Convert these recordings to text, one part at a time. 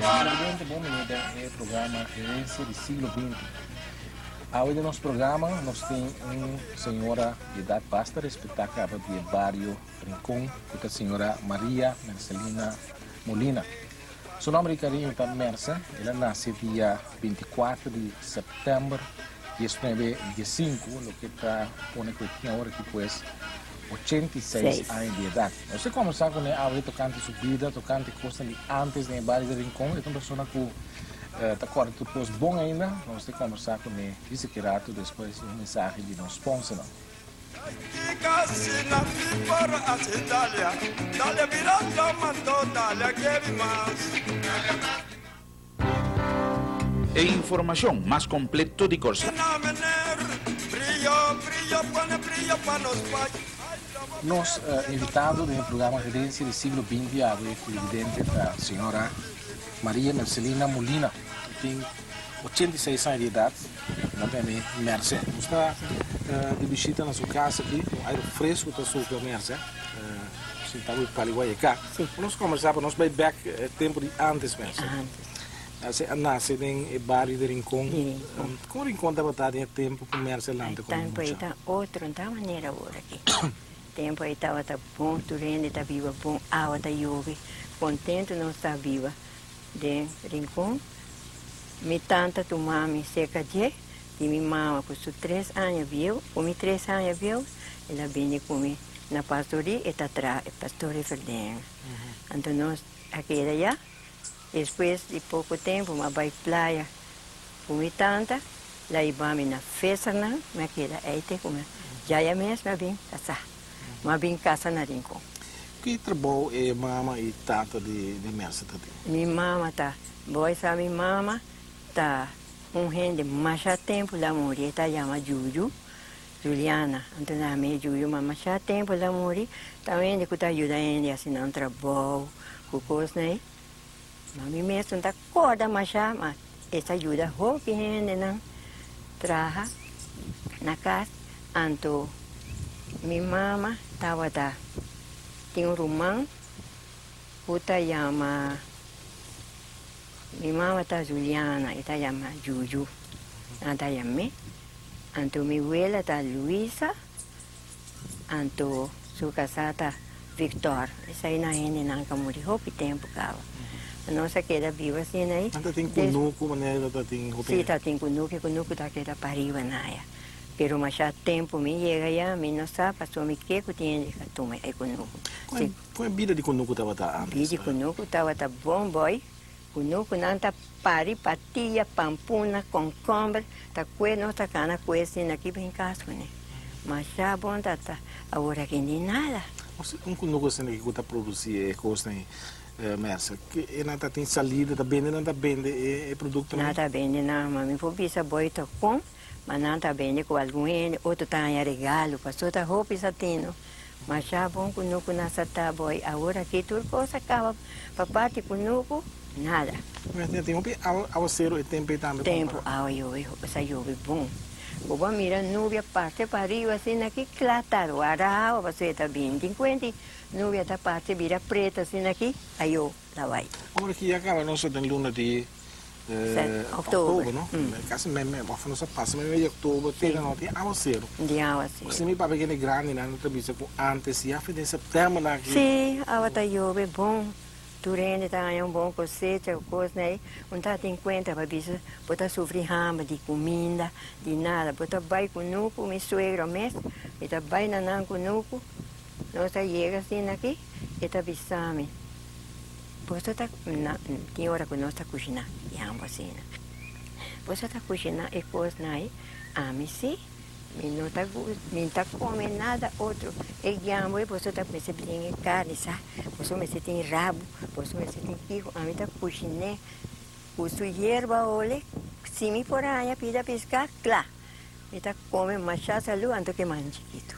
Finalmente bon bini den e programa Herencia di Siglo Binti. Awe den nos programa nos tin un señora di edad basta respetá caba di e bario Rincon cu ta señora Maria Mercelina Molina. Su nomber di cariño ta Merce. El a nace dia 24 di september 1915, loke ta pone cu e tin awor aki pues 86 aña di edad. Nos ta combersa cu ne awe tocante su bida, tocante cosnan di antes den e bario di Rincon. E ta un persona cu ta corda tur cos bon ainda. Nos ta combersa cu ne disi ki rato despues di un mensahe di nos sponsornan. E informashon mas kompleto di Kòrsou. Nos invitado den e programa Herencia di Siglo Binti awe televidente ta señora Maria Mercelina Molina. E tin 86 aña di edat. Nan ta yam'é Mercè. Nos ta di bishita na su kas aki. Un aire fresku ta supla Mercè. Sinta ku e pali guayacá. Nos kombersá pa nos bai bèk e tempu di ántes, Mercè. Mercè a nase den e bario di Rincon. Kon Rincon tabata den e tempu ku Mercè lanta komo mucha? Tempu ei ta otro, no ta manera awor aki. Tempu ei tabata bon, tur hende ta biba bon, awa ta yobe, kontentu nos ta biba den Rincon. Mi tanta tuma mi serka dje di mi mama ku su tres aña bieu, ku mi tres aña bieu, el a bini ku mi na pastorí, e ta traha e pastor Reverdenga. Anto nos a keda ya, despues di poko tempu mi a bai playa ku mi tanta, el a hiba mi na festernan, mi a keda ei te ku mi yaya mes mi a bin kasá, mi a bin kasa na Rincon. Ki trabou e mama i tata di Merce ta tin? Mi mama ta Boy sa mi mama ta un hende masha tempu la muri e ta yama Juju, Juliana, anto nan mi e Juju ma masha tempu la muri ta un hende ku ta yuda hende hasi nan trabou ku kosnan ei ma mi mes no ta korda masha ma e ta yuda hopi hendenan traha na kas anto mi mama tabata tin un ruman. Ku ta yama Mi mama ta Juliana, e ta yama Juju. Nan ta yam'é. Anto mi wela ta Luisa, anto su kasá ta Victor. Eseinan hendenan ka muri hopi tempu kaba. Nos a keda biba asina ei. Nan ta tin kunuku manera ta tin hopi. Sí, ta tin kunuku, e kunuku ta keda pariba na aya. Pero masha tempu mi yega ya, mi no sa pasobra mi ke ku tin hende ka tuma e kunuku. Kon e bida di kunuku tabata antes? Bida di kunuku tabata bon boy. Kunukunan ta pari patia, pampuna, konkomber, ta kue nos ta kana kue asina aki bin kas kuné. Masha bon ta ta. Awor aki ni nada. Un kunuku asina ki ku ta produsi e kosnan ei, Merce, e nan ta tin salida, ta bende nan ta bende e produktonan? Nan ta bende nan, ma mi por bisa boy ta kon, ma nan ta bende ku algun hende, otro ta haña regalo, pasobra ta hopi sa tin no. Masha bon kunuku na sa ta boy awor aki tur kos a kaba pa parti kunuku nada. Mester tin hopi awaseru e tempu ei tambe Tempu awa yobe sa yobe bon bo bo a mira nubia parse pa riba asina aki kla ta wara awa pasobra e ta bini tin kuenti nubia ta parse bira pretu asina aki ayo la bai. Ora ki ya kaba nos ta den luna di Oktober, no? Casi me, me, of nos a pasa me medio oktober, te no tin aguacero. Tin aguacero. Si mi papia kende grandi nan ta bisa ku antes ya fin den september nan aki. Si, awa ta yobe bon. Tur hende ta haña un bon cosecha ku kosnan ei. Un ta tin kuenta pa bisa bo ta sufri hamber di kuminda, di nada. Bo ta bai kunuku, mi suegro mes, mi ta bai na nan kunuku, nos ta yega asina aki, e ta bisa mi. Boso ta na tin ora ku nos ta kushiná yambo asina. Boso ta kushiná e kosnan ei, ami sí mi no ta mi no ta kome nada otro. E yambo ei boso ta mester tin e karni sa, boso mester tin rabu, boso mester tin kiko, ami ta kushin'é ku su yerba ole, si mi por haña pida piská, kla. Mi ta kome masha salu anto ku e man chikitu.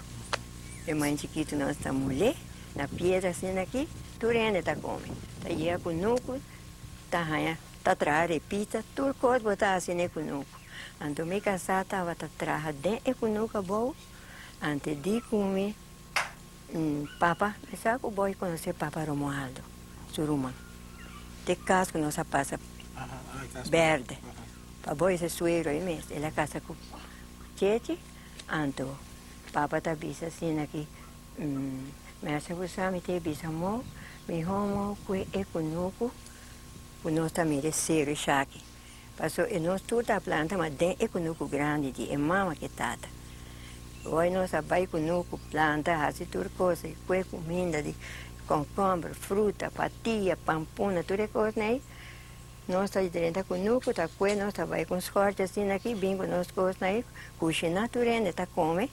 E man chikitu nos ta mul'é na piedra asina aki, tur hende ta kome. Ta yega kunuku, ta haña. Ta traha repita, tur kos bo ta hasi na e kunuku. Anto mi kasá tabata traha den e kunuku abou, ante di ku mi papa, mi sa ku bo a konosé papa Romualdo, su ruman. Te kas ku nos a pasa bèrdè, pa bo esei suegro ei mes, el a kasa ku Chechi, anto papa ta bisa asina ki Mester ku sa mi ta bisa mo, mihó mo ku e kunuku ku nos ta mira e seru esaki. Paso e nos tur ta planta ma den e kunuku grandi di e mama ku e tata. Hoy nos a bai kunuku planta hasi tur kos i kue kuminda di kònkòmber, fruta, patia, pampuna tur e kosnan ei. Nos ta drenta kunuku ta kue nos ta bai ku un skòrchi asina aki bin ku nos kosnan ei kushiná tur hende ta kome.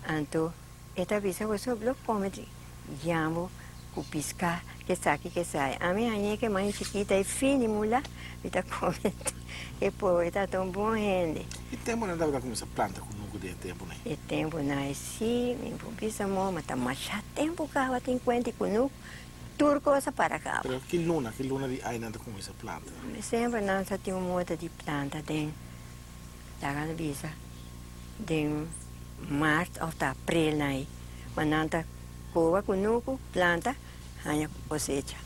Anto e ta bisa ku so blo kome di yambo ku piská kesaki kesai. Ami hañ'é ke mai chikita e fini mula mi ta kome e pobre ta ta un bon hende. E tempunan tabata kuminsá planta kunuku den e tempunan ei? E tempunan ei sí, mi por bisa mo, ma ta mashá tempu kaba tin kuenta di kunuku, tur kos a para kaba. Pero ki luna, ki luna di ai nan ta kuminsá planta? Semper nan sa tin un moda di planta den. Laga nan bisa den mart of ta april nan ei. Ma nan ta koba kunuku, planta, haña kosecha.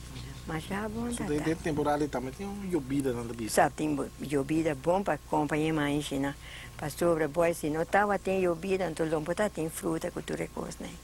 Masha bon ta ta. Den temporada ei tambe tin un yobida nan ta bisa. Sa tin yobida bon pa kompañe maishi nan. Pasobra boy si no tabatin yobida anto lo por tatin fruta ku tur e kosnan ei.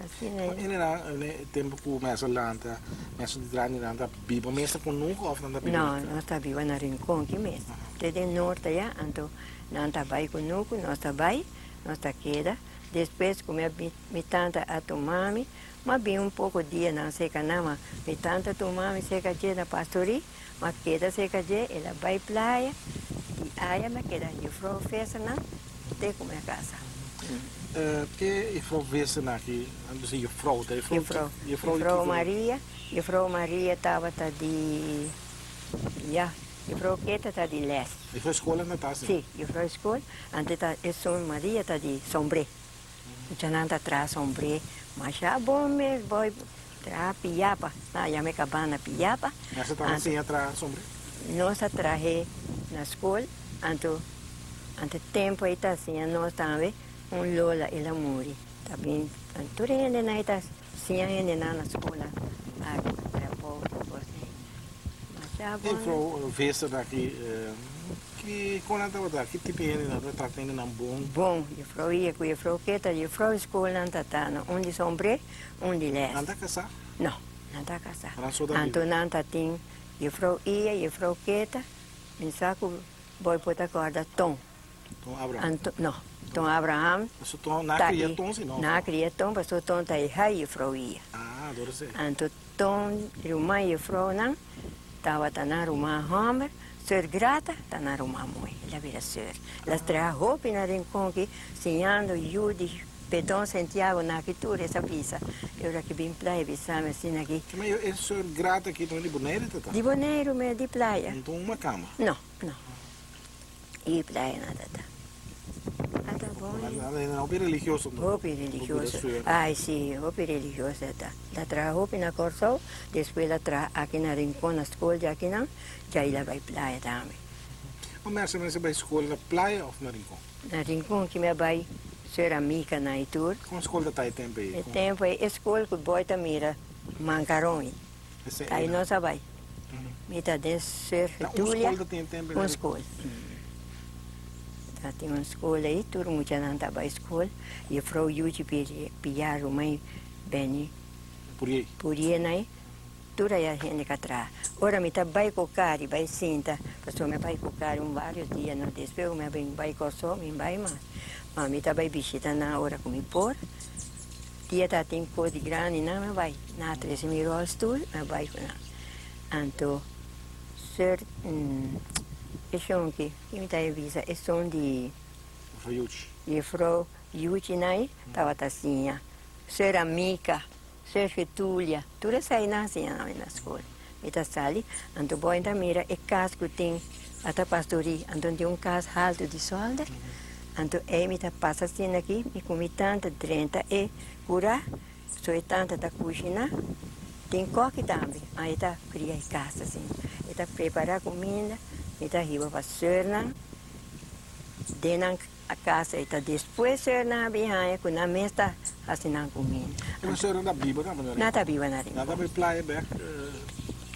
Asina e. Hende nan e tempu ku mester lanta, mester di grandi nan ta biba mes na kunuku of nan ta biba No, nos ta biba na Rincon ki mes. Te den norte ya, anto nan ta bai kunuku, nos ta bai, nos ta keda. Despues ku mi a mi tanta a tuma mi, m'a bin un poko dia nan seka nan, ma mi tanta tuma mi seka dje na pastorí, m'a keda seka dje, el a bai playa, di aya mi a keda jufrou Fesenan te ku mi a kasa. Ke jufrou Fesenan aki? Nan bisa jufrou, ta jufrou ki? Jufrou, jufrou Maria, jufrou Maria tabata di, ya, jufrou Keta ta di les. Jufrou skola nan ta hasi? Si, jufrou skol, ante ta esun Maria ta di sombré. Muchanan ta traha sombré masha bon mes boy, traha piyapa, nan a yama e kabana piyapa. Nan sa traha siña traha sombré? Nos a trah'é na skol, anto Ante tempu ei ta siña nos tambe un lola el a muri. Ta bin tur hendenan ei ta siña hendenan na skola aki trabou i kos ei. Masha bon. Juffrouw Visser aki ki kon nan tabata? Ki tipo hende nan tabata trata hendenan bon? Bon, juffrouw Ie ku juffrouw Keta, juffrouw di skolnan ta ta na un di sombré, un di les. Nan ta kasá? No, nan ta kasá. Nan so ta biba? Anto nan ta tin juffrouw Ie, juffrouw Keta, mi sa ku Boy por ta corda Ton. Ton Abraham. Anto, no, Ton Abraham. Paso Ton na cria Ton si no? Na cria Ton, paso Ton ta hija juffrouw Ia. Ah, dor esey. Anto Ton ruman juffrouwnan tabata nan ruman homber, Soeur Grata ta nan ruman muhe, el a bira soeur. El a traha hopi na Rincon aki, siñando yu di Pedon Santiago na aki tur es a bisa. E ora ki bin playa bisa mi asina aki. Ma e soeur Grata aki tambe di Boneiru ta ta? Di Boneiru me di playa. Anto un makama? No, no. I playa nan ta ta. Ata bon. Nan hopi religioso. Hopi religioso. Ai si, hopi religioso e ta. El a traha hopi na Kòrsou, despues el a traha aki na Rincon na skol di akinan, djai el a bai playa tambe. Ma mester mester bai skol na playa òf na Rincon? Na Rincon ki mi a bai Ceramika na e tur. Kon skol ta ta e tempu ei? E tempu ei e skol ku boy ta mira Mankaron ei. Ta ei nos a bai. Mi ta den Sir Getulia. Ta un skol ta tin e tempu ei? Un skol. Ta tin un skol ei, tur muchanan ta bai skol. Jufrou Yuchi Piar Rumai Benny Purié na ei. Tur aya hende ka traha. Ora mi ta bai ku kari bai sinta, pasobra mi a bai ku kari un varios dia no, despues ku mi a bin bai Kòrsou mi bai mas. Ma mi ta bai bishita nan ora ku mi por. Dia ta tin kos di grandi nan mi a bai. Nan a trese mi ròlstul, mi a bai ku nan. Anto seur e shonki, ki mi ta e bisa, esun di Jufrou Yuchi nan tabata siña. Seur Amika. Seur Getulia, tur esei nan siña nan na skol. Mi ta sali, anto boy ta mira e kas ku tin ata pastorí, anto tin un kas haltu di sòlder, anto ei mi ta pasa asina aki, mi ku mi tanta drenta e kurá, so e tanta ta kushiná, tin kòki tambe, ma e ta kria e kas asina. ta prepará kuminda, mi ta hiba pa sùrnan den nan kas ei ta despues sùrnan a bin haña ku nan mes ta hasi nan kuminda. E nan sùrnan ta biba kaba na Rincon? Nan ta biba na Rincon. Nan ta bai playa bèk?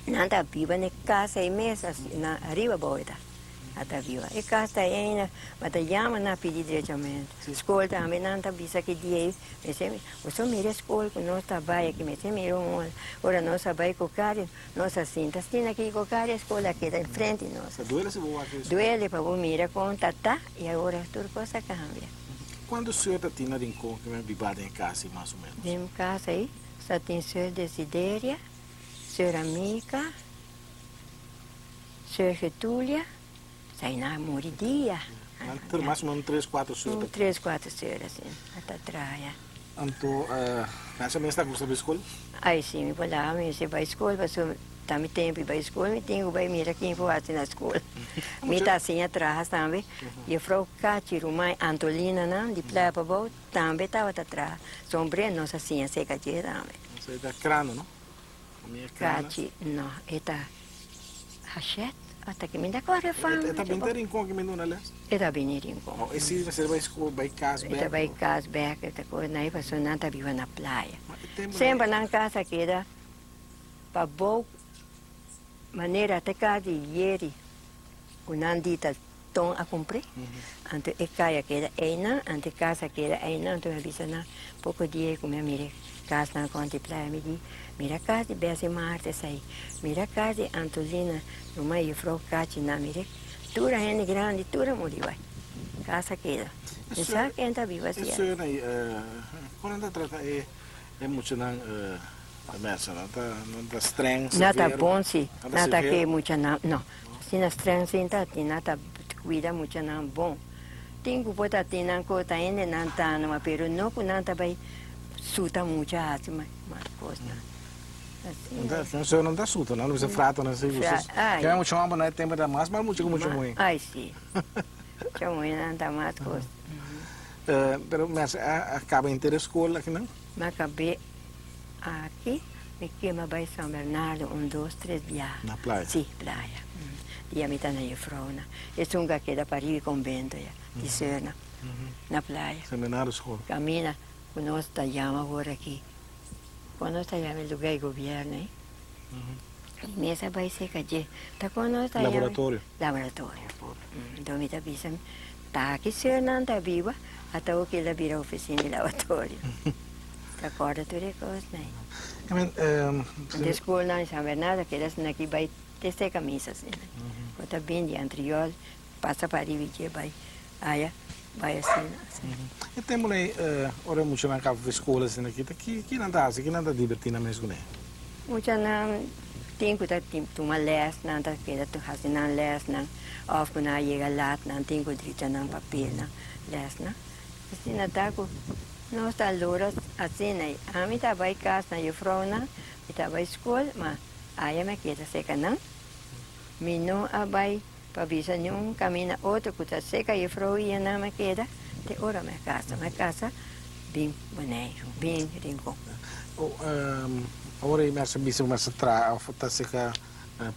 Nan ta biba na e kas ei mes, na ariba bou e ta. A ta biba. E kas ta eina, ma ta yama nan a pidi drechamentu. Skol tambe nan ta bisa ki dia ei. Mester mi, boso mira e skol ku nos ta bai aki, mester mira un ora. Ora nos a bai Kokari, nos a sinta asina aki Kokari, e skol a keda enfrente di nos. Ta duele si bo wak e skol. Duele pa bo mira kon ta ta i awor tur kos a kambia. Kuantu seur ta tin na Rincon ku men biba den e kas ei mas o menos? Den kas ei sa tin seur Desideria, seur Amica. Seur Getulia, Sai nan a muri dia. Nan ta mas o menos tres cuatro seur. Un tres cuatro seur asina a ta traha ya. Anto Nancy mes ta gusta bai skol? Ai si, mi por laga mi mester bai skol pasobra ta mi tempo di bai skol mi tin ku bai mira kin por hasi na skol. Mi ta siña traha tambe. Jefrou Kachi ruman Antolina nan di Playa Pabou tambe tabata traha sombre nos a siña seka dje tambe. Esei ta krano no? Kachi, No, e ta Hachette, ata ki mi ta kore fam. E ta bini ta Rincon ki mi duna les? E ta bini Rincon. Oh, e si mester bai skol, bai kas bek? E ta bai kas bek, e ta kore nai pasobra nan ta biba na playa. Semper nan kas a keda pa bou manera te kas di yeri ku nan di ta Ton a kumpr'é, anto e kai a keda einan, anto e kas a keda einan, anto mi a bisa nan poko dia ku mi a mira e kasnan kontra e playa, mi di, mira kas di Bessie Marta esei, mira kas di Antolina, ruman yefrou Kachi nan, mira tur a hende grandi, tur a muri bai, kas a keda, mi sa ken ta biba E asia. señora ei, kon nan ta trata e muchanan mèsa? Nan ta streng, severo? Nan ta bon si, nan ta ke muchanan, no. Asina streng sin ta tin nan ta cuida muchanan bon. Tin cu por ta tin nan cu ta hende nan ta numa pero no cu nan ta bay suta mucha haci mal cosnan. Asina. Nta nan ta suta nan bisa frata nan si Ay. Mucha homber na e tempo ta mas mal mucha cu mucha muhe. Ay si. Mucha muhe nan ta mas cos. Pero mester a caba henter e school akinan? Mi a cabe Aki mi kema bai San Bernardo un dos tres biaha. Na playa? Si, playa. Dia mi ta na jufrounan. Esun ku a keda pariba e konbento ya, di seurnan, na playa. San Bernardo school. Kamina ku nos ta yama awor aki. Kon nos ta yama e luga e gobierno ei? Mi mes a bai seka dje. Ta kon nos ta yama? Laboratorio. Laboratorio. Enton mi ta bisa, ta aki seurnan ta biba, ata awor kila bira ofisina di laboratorio. Ta corda tur e cosnan. De schoolnan di San Bernardo keda asina aki bai te seca misa asina. Bo ta bin di Antriol pasa pa ariba dje bai aya bai asina asina. E tempo nei ora e muchanan caba for school asina aki ta ki ki nan ta haci ki nan ta diverti nan mes cune? Muchanan tin cu ta tuma les nan ta keda haci nan lesnan of cu nan a yega laat nan tin cu dricha nan papelnan lesnan. Asina ta cu nos ta lora asina y ami ta bay cas na jufrounan, mi ta bay school, ma aya mi a keda seca nan. Mi no a bay pa bisa niun camina otro cu ta seca jufrou y nan mi a keda te ora mi a casa. Mi a casa bin Boneiru, bin Rincon. Ora y mi a bisa cu mi a traha of ta seca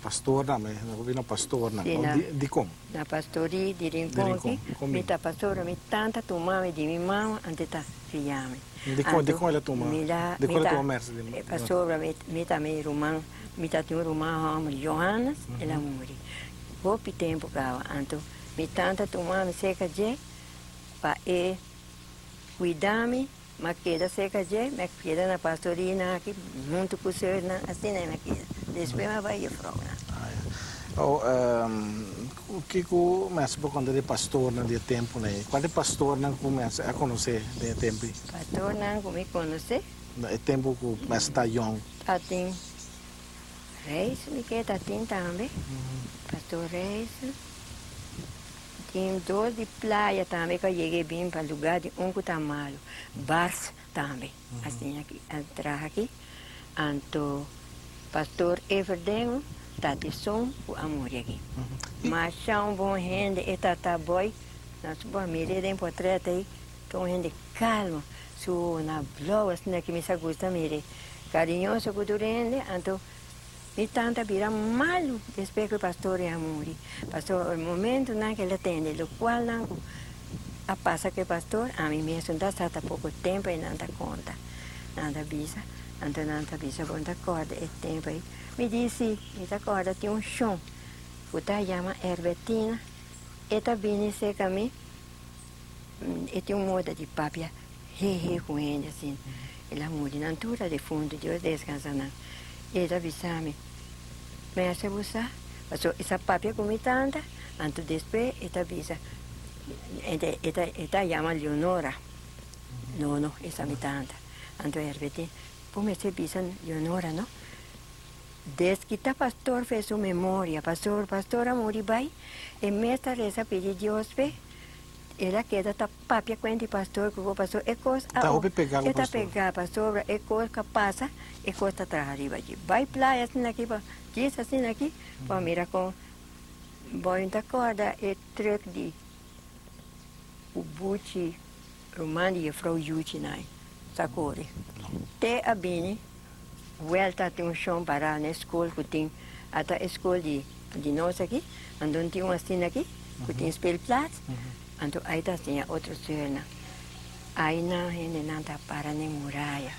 Pastornan, mi no bina pastornan. Sí, na. Dikon? Na pastorí di Rincon aki, mi ta pastor, mi tanta tuma mi di mi mama antes ta fia mi. Dikon, dikon el a tuma? Dikon el a tuma Mercy di mi? Pasobra mi, mi ta mi ruman, mi ta tin un ruman hòmber, Johannes, el a muri hopi tempu kaba. Anto mi tanta tuma mi serka dje pa e kuida mi. Mi a keda serka dje, mi a keda na pastorina aki huntu ku seurnan, asina mi a keda. Despues mi a bai jufrounan. Oh, kiko mester por konta di e pastornan di e tempunan ei? Kual di e pastornan ku mester a konosé den e tempu ei? Pastornan ku mi konosé? Na e tempu ku mester ta yòn. Ta tin Reis, mi ke ta tin tambe, pastor Reis. Tin dos di playa tambe ku a yega e bin pa luga di un ku ta malu. Bars tambe asina aki a traha aki. Anto pastor Everding ta di esun ku a muri aki. Masha un bon hende e tata boy. Nos bo a mir'é den potret ei ta un hende kalmo. Su na blou asina ki mi sa gusta mir'é. Kariñoso ku tur hende anto. Mi tanta a bira malu despues ku e pastor a muri. Pasobra e momentunan ku el a tende lokualnan ku a pasa ku e pastor, ami mesun ta sa ta poko tempu ei nan ta konta. Nan ta bisa, anto nan ta bisa bo no ta kòrda e tempu ei. Mi di si, mi ta kòrda tin un shon ku ta yama Herbertina, e ta bini serka mi, e tin un moda di papia hehe ku hende asin. El a muri, nan tur ta defuntu, Dios deskansa nan. E ta bisa mi, Mester bo sa, pasobra e sa papia ku mi tanta, anto despues e ta bisa, e ta yama Leonora, no no, e sa mi tanta, anto Herbertine, bo mester bisa Leonora no, deskita pastor fe su memoria, pasobra pastor a muri bai, e mes ta resa pidi Dios p'e, El a keda ta papia kuent di pastor ku bo pastor e kos a Ta hopi pegá ku e ta pastor. pegá pasobra e kos ka pasa e kos ta traha riba dje. Bai playa asina aki pa djis asina aki pa mira kon bo no ta kòrda e trùk di ku buchi ruman di jefrou Yuchi nai sa kore te a bini wèlta tin un shon pará na e skol ku tin ata e skol di di nos aki anto tin un asina aki ku tin speelplaats anto ai ta siña otro seurnan ai nan hendenan ta para na e muraya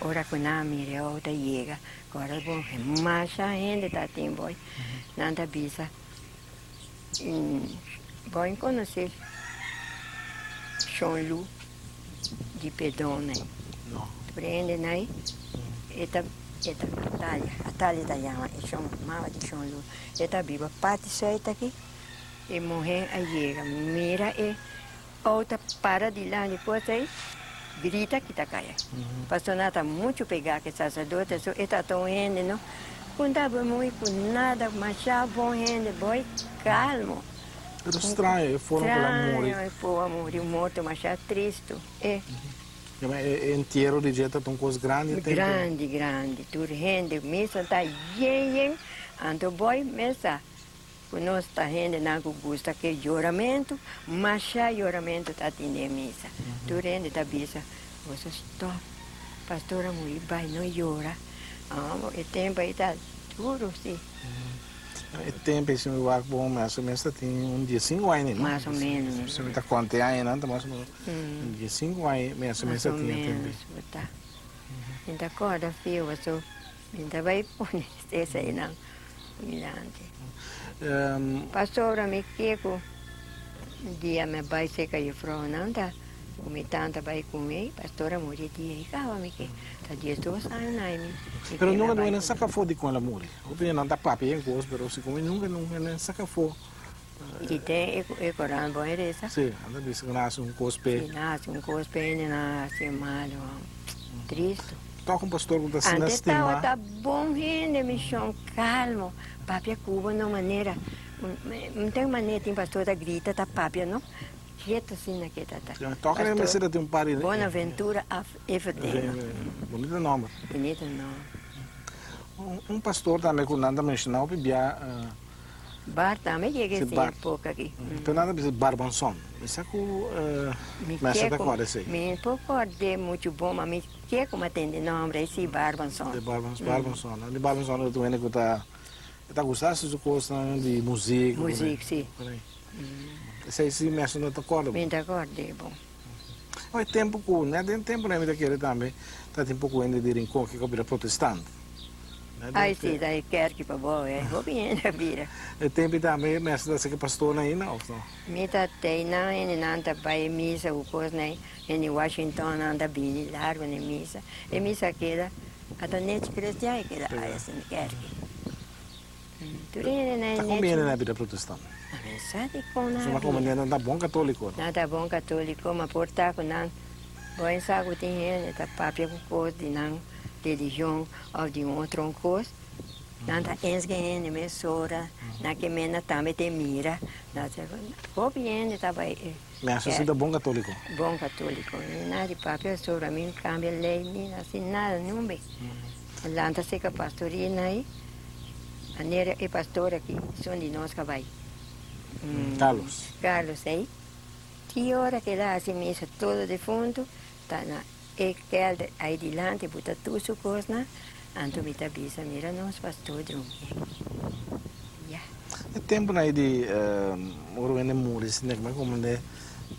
ora ku nan a mira e outo a yega kòrda bon masha hende ta tin boy nan ta bisa boy konosé Shon Lu di Pedon ei tur hendenan ei e ta e ta Atalia Atalia ta yama e shon mama di Shon Lu e ta biba parti suit aki e muhe a yega mira e outo para dilanti kos ei grita kita kaya pasobra nan ta muchu pega ku e saserdote so e ta ta un hende no ku no ta muri ku nada masha bon hende boy kalmo. Pero straño e forma ku el a muri. Straño e forma a muri un morto masha tristu e. Ma e entiero di dje ta un kos grandi tempu. Grandi grandi tur hende misa ta yen yen anto boy mesa ku nos ta hendenan ku gusta ke yoramentu masha yoramentu ta tin den misa tur hende ta bisa boso stop pastor a muri bai no yora amo e tempu ei ta duru si. E tempu ei si mi wak bon mas o menos ta tin un diesinku aña no? Mas o menos. Si mi ta konta e añanan ta mas o menos un diesinku aña mas o menos ta tin e tempu ei. Mas o menos bo ta. Mi ta kòrda fiu paso mi ta bai pone eseinan dilanti. Pasobra mi ke ku dia mi a bai serka jufrounan ta ku mi tanta bai ku mi, pastor a muri dia ei kaba mi ke ta diesdos aña na mi Pero ke mi a nunka bai no ku a saka afó di kon el a muri. Hopi nan ta papia en kos, pero si komo nunka nunka nan saka afó. I den e koran bon e resa. Si, nan ta bisa ku nan hasi un kos p'e. Si, nan hasi un kos p'e hende, nan hasi e malu, tristu. Tok un pastor ku ta asina stima. Ante tabata bon hende, mi shon, kalmo, papia ku bo no manera, no ten manera tin pastor ta grita, ta papia, no, ketu asina ke ta ta. Tok nan mester ta tin un par di. Bonaventura af Everdeno. Bonito nomber. Bonito nomber. Un pastor tambe ku nan ta menshoná hopi bia. Bar tambe yega Si ese bar. epoca aki. Pero nan ta bisa Barbanson. Mi sa ku Mi mester ke ta ku kòrda esei. mi por kòrd'é muchu bon ma mi ke ku mi a tende nombre ei si Barbanson. De Barbanson. Di Barbanson ta un hende ku ta e ta gusta hasi su kosnan di muzik. Muzik si. Esei si mester no ta kòrda bon. Mi ta kòrd'é bon. E tempu ku, nèt den tempu nan mi ta kere tambe ta tin poko hende di Rincon ku a bira protestant. Ai si, ta e kerki pa bo e hopi hende a bira. E tempu tambe mester ta seki pastornan ainda of no? Mi ta tei nan hende nan ta bai e misa ku kosnan ei, hende Washington nan ta bini largu na e misa. E misa a keda ata nechi cristian e keda ai asin kerki. Tur hende nan e Ta nechi. kon bini nan a bira protestant? A mi sa di kon nan a Suma bira. komo nan ta bon katoliko no? Nan ta bon katoliko ma por ta ku nan bo en sa ku tin hende ta papia ku kos di nan religion of di un otro un kos, nan ta eens ke hende mesora, nan ke menda tambe te mira, nan ta hopi hende ta bai e Mi a si ta bon katoliko. Bon katoliko, ni nada di papia sobre mi kambia lei ni hasi nada nunbe. Lanta seka pastorina ei, manera e pastor aki esun di nos ka bai. Carlos. Carlos ei, ki ora ke el a hasi misa todo defuntu ta na. E kelder ai dilanti bo ta tur su kosnan. Anto mi ta bisa, mira nos pastor drumi. Ya. E temponan ei di ora wende muri asina ku mi a komprende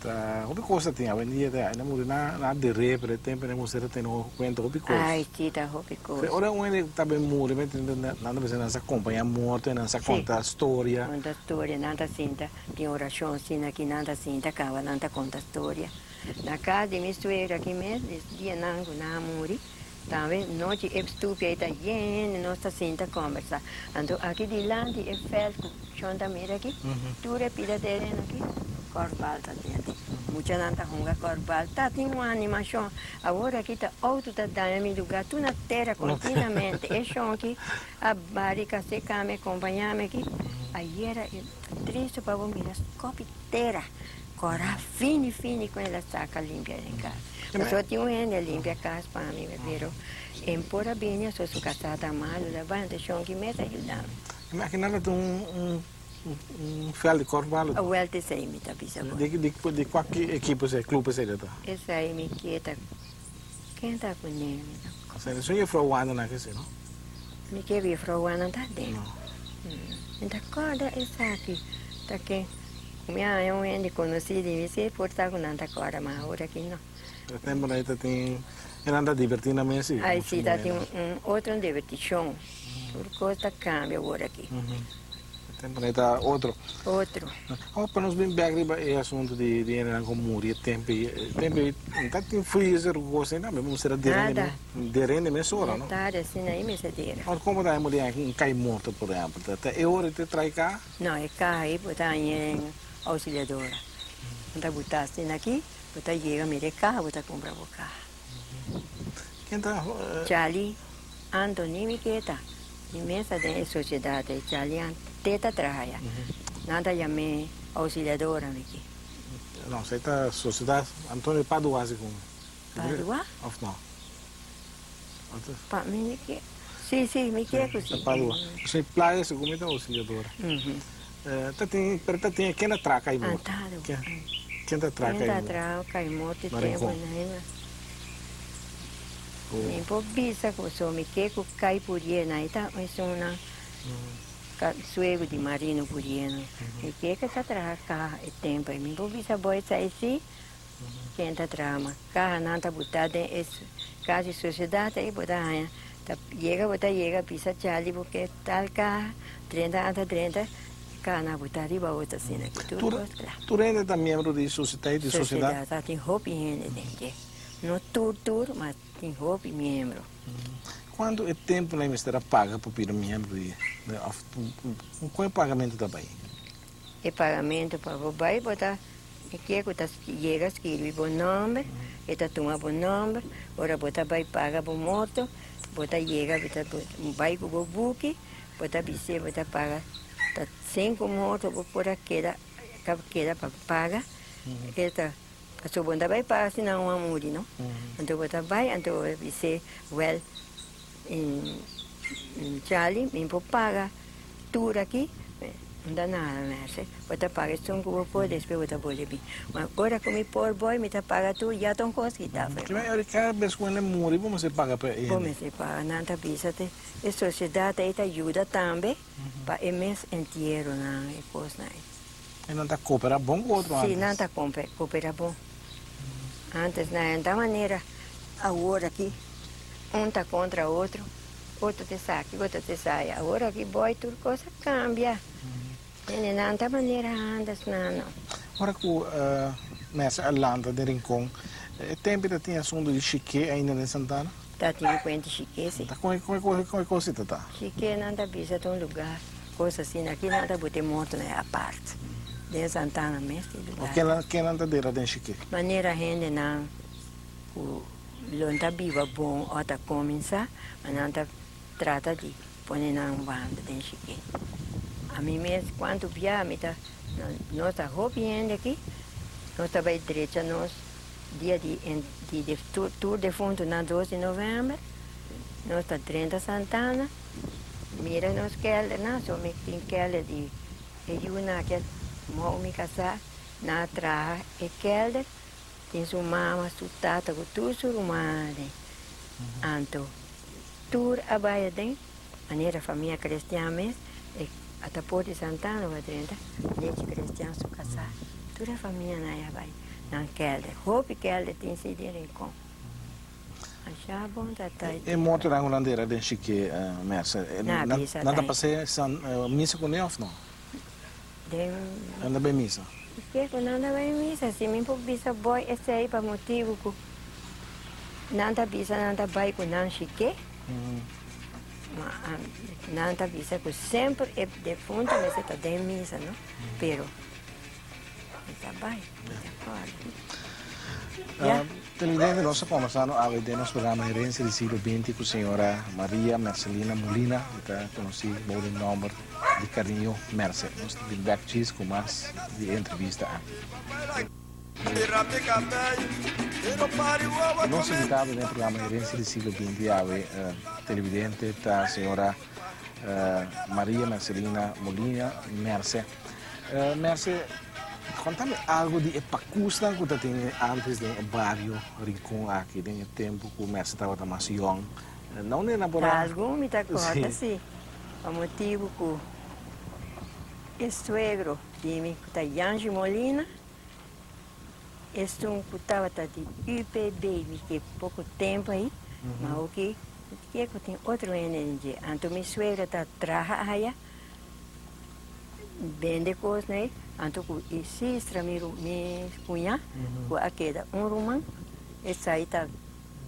ta hopi kos ta tin awendia ta hende muri na na deré pero e tempo ei mester a tene kuenta hopi kos. Ai si ta hopi kos. Ora un hende ta bin muri mi tende nan ta bisa nan sa kompaña morto i nan sa konta storia. Konta storia nan ta sinta tin orashon asina aki nan ta sinta kaba nan ta konta storia. Na kas di mi suegra aki mes dia nan ku nan a muri. Tambe nochi e stupia ei ta yen i nos ta sinta kombersá. Anto aki dilanti e vèlt ku Shon ta mira aki, tur e pida tereno aki, kòrbal ta dentro. Muchanan ta hunga kòrbal, ta tin un animashon. Awor aki ta outo ta daña mi lugá tur na tera kontinuamente. E Shon aki a bari kasé kami kompañá mi aki. Ayera e ta tristu pa bo mira skòpi tera. Kora fini fini ku el a saka limpia den kas. Pasobra tin un hende a limpia kas pa mi, pero en por a bini aso su kasá ta malu ta bai, anto shonki mes a yuda mi. Imaginá ta un un vèlt di kòrfbal. Awèl ta esei mi ta bisa bo. Di kua ekipo esei, klup esei ta ta? Esei mi ke ta ken ta ku ne mi ta. Esei ta juffrouw Wanda nan ke si no? Mi ke juffrouw Wanda ta den. Mi ta kòrda esaki ta ken. Mi a haña un hende konosí di mi, sí, por ta ku nan ta kòrda, ma awor aki no. E tempu nan ta tin, e nan ta divertí nan mes sí. Ai sí, ta tin un otro divertishon. Tur kos ta kambia awor aki. E tempu nan ta otro. Otro. Awor pa nos bin bèk riba e asuntu di di hendenan ku muri e tempu ei, e tempu ei no ta tin freezer ku kos ainda, mi mester a dera Nada. derende mesora, no? E tardi asina ei mester dera. Awor komo ta hende muri un kai morto por ehèmpel, ta e ora ei ta trae ka? No, e kaha ei bo ta haña den Auxiliadora. Bo ta buta asina aki, bo ta yega mira e kaha, bo ta kumpra bo kaha. Ken ta? Charlie Anthony mi ke ta. Mi mes ta den e sosiedat ei. Charlie An te ta traha ya. Nan ta yam'é Auxiliadora mi ke. No, esei ta Sosiedat Antonio Padua segun. Padua? Of no? Pa mi ke. Si, si, mi ke ku si. Ta Padua. Pasobra e playa segun mi ta Auxiliadora. Ta tin, pero ta tin ken ta traha kai morto? Ken ta traha kai morto? Ken ta traha kai morto Na Rincon. Mi por bisa ku so mi ke ku kai puriena e ta esunnan suegu di Marino Purieno. Mi ke ku ta traha kaha e tempo ei. Mi por bisa bo esei si. Ken ta traha mas kaha nan ta buta den e kas di sosiedat ei bo ta haña ta yega bo ta yega bisa Charlie bo ke tal kaha drenta nan ta drenta e kaha nan a buta riba otro asina ki tur kos kla. Tur hende ta miembro di sosiedat di sosiedat? Sosiedat ta tin hopi hende den dje no tur tur ma tin hopi miembro. Kuantu e tempu nan mester a paga pa bira miembro di of kon e pagamentu ta bai? E pagamentu pa bo bai bo ta e ke ku ta yega skirbi bo nòmber, e ta tuma bo nòmber, ora bo ta bai paga bo morto, bo ta yega bo ta bai ku bo buki, bo ta bis'é bo ta paga ta sinku morto bo por a keda keda pa paga, e ta pasobra bo no ta bai paga si nan a muri no, anto bo ta bai anto bo ta bis'é wèl Charlie mi por paga tur aki. No ta nada merced. Bo ta paga esun ku bo por, despues bo ta bolbe bin. Ma ora ku mi por boy, mi ta paga tur, ya ta un kos kita afe. Ki manera kada bes ku hende muri bo mester paga pa e Bo hende? mester paga. Nan ta bisa te e sosiedat ei ta yuda tambe pa e mes entieronan, e kosnan ei. E nan ta koopera bon ku otro antes? Si, nan ta koopera bon. Antes nan ta manera awor aki, un ta kontra otro. Otro ta esaki, otro ta esaya. Awor aki boy tur cos a cambia. Hende nan ta manera antes nan no. Ora cu mester a lanta den Rincon, e tempo ta tin asunto di chique ainda den Santana? Ta tin cuenta chique si. Ta con e cos ta ta? Chique nan ta bisa ta un lugar cos asina. Aki nan ta bota e mortonan apart. Den Santana mes tin lugar. Ken nan ta dera den chique? Manera hende nan cu Lo ta biba bon o ta cuminsa, ma nan ta trata di pone nan un banda den shiki. Ami mes cuanto bia mi ta, nos ta hopi hende aki, nos ta bay drecha nos dia di di tur defuntonan dos di november, nos ta drenta Santana, mira nos keldernan, so mi tin kelder di e yunan aki a mou mi casa, nan a traha e kelder. Tin su mama, su tata ku tur su rumannan. Anto Tur a bai aden, manera famia Crestian mes, e Atapor di Santana bo a drenta, Nechi Crestian su kasá, tur e famianan ei a bai nan kelder. Hopi kelder tin si den Rincon. Masha bon ta ta. E mortonan ku nan dera den Chiqué, Merce, Na bisa nan ta ta. pas'é misa kuné òf no? Den. Nan ta bai misa? Ke ku nan ta bai misa, si mi por bisa boy esei pa motibu ku nan ta bisa nan ta bai ku nan Chiqué, ma nan ta bisa ku semper e defuntu mester ta den misa, no? Pero mi ta bai, mi ta kòrda. Ya. Televidente, nos ta kombersando awe den nos programa Herencia di Siglo Binti ku señora Maria Mercelina Molina, e ta konosí bou di nòmber di kariño Merce. Nos ta bin bèk djis ku mas di e entrevista aki. Nos invitado den e programa Herencia di Siglo Binti awe, televidente, ta señora Maria Mercelina Molina Merce. Merce, konta mi algu di e pakusnan ku ta tene antes den e bario Rincon aki, den e tempu ku Merce tabata mas yòn. Na unda nan por a. Algun mi ta kòrda si, pa motibu ku e suegro di mi ku ta Yanji Molina, esun ku tabata di UPB mi ke poko tempu ahi, ma oki ke ku tin otro hende den dje. Anto mi suegro ta traha aya. Bende kos nei, anto ku e sistra mi mi kuñá ku a keda un ruman, esei ta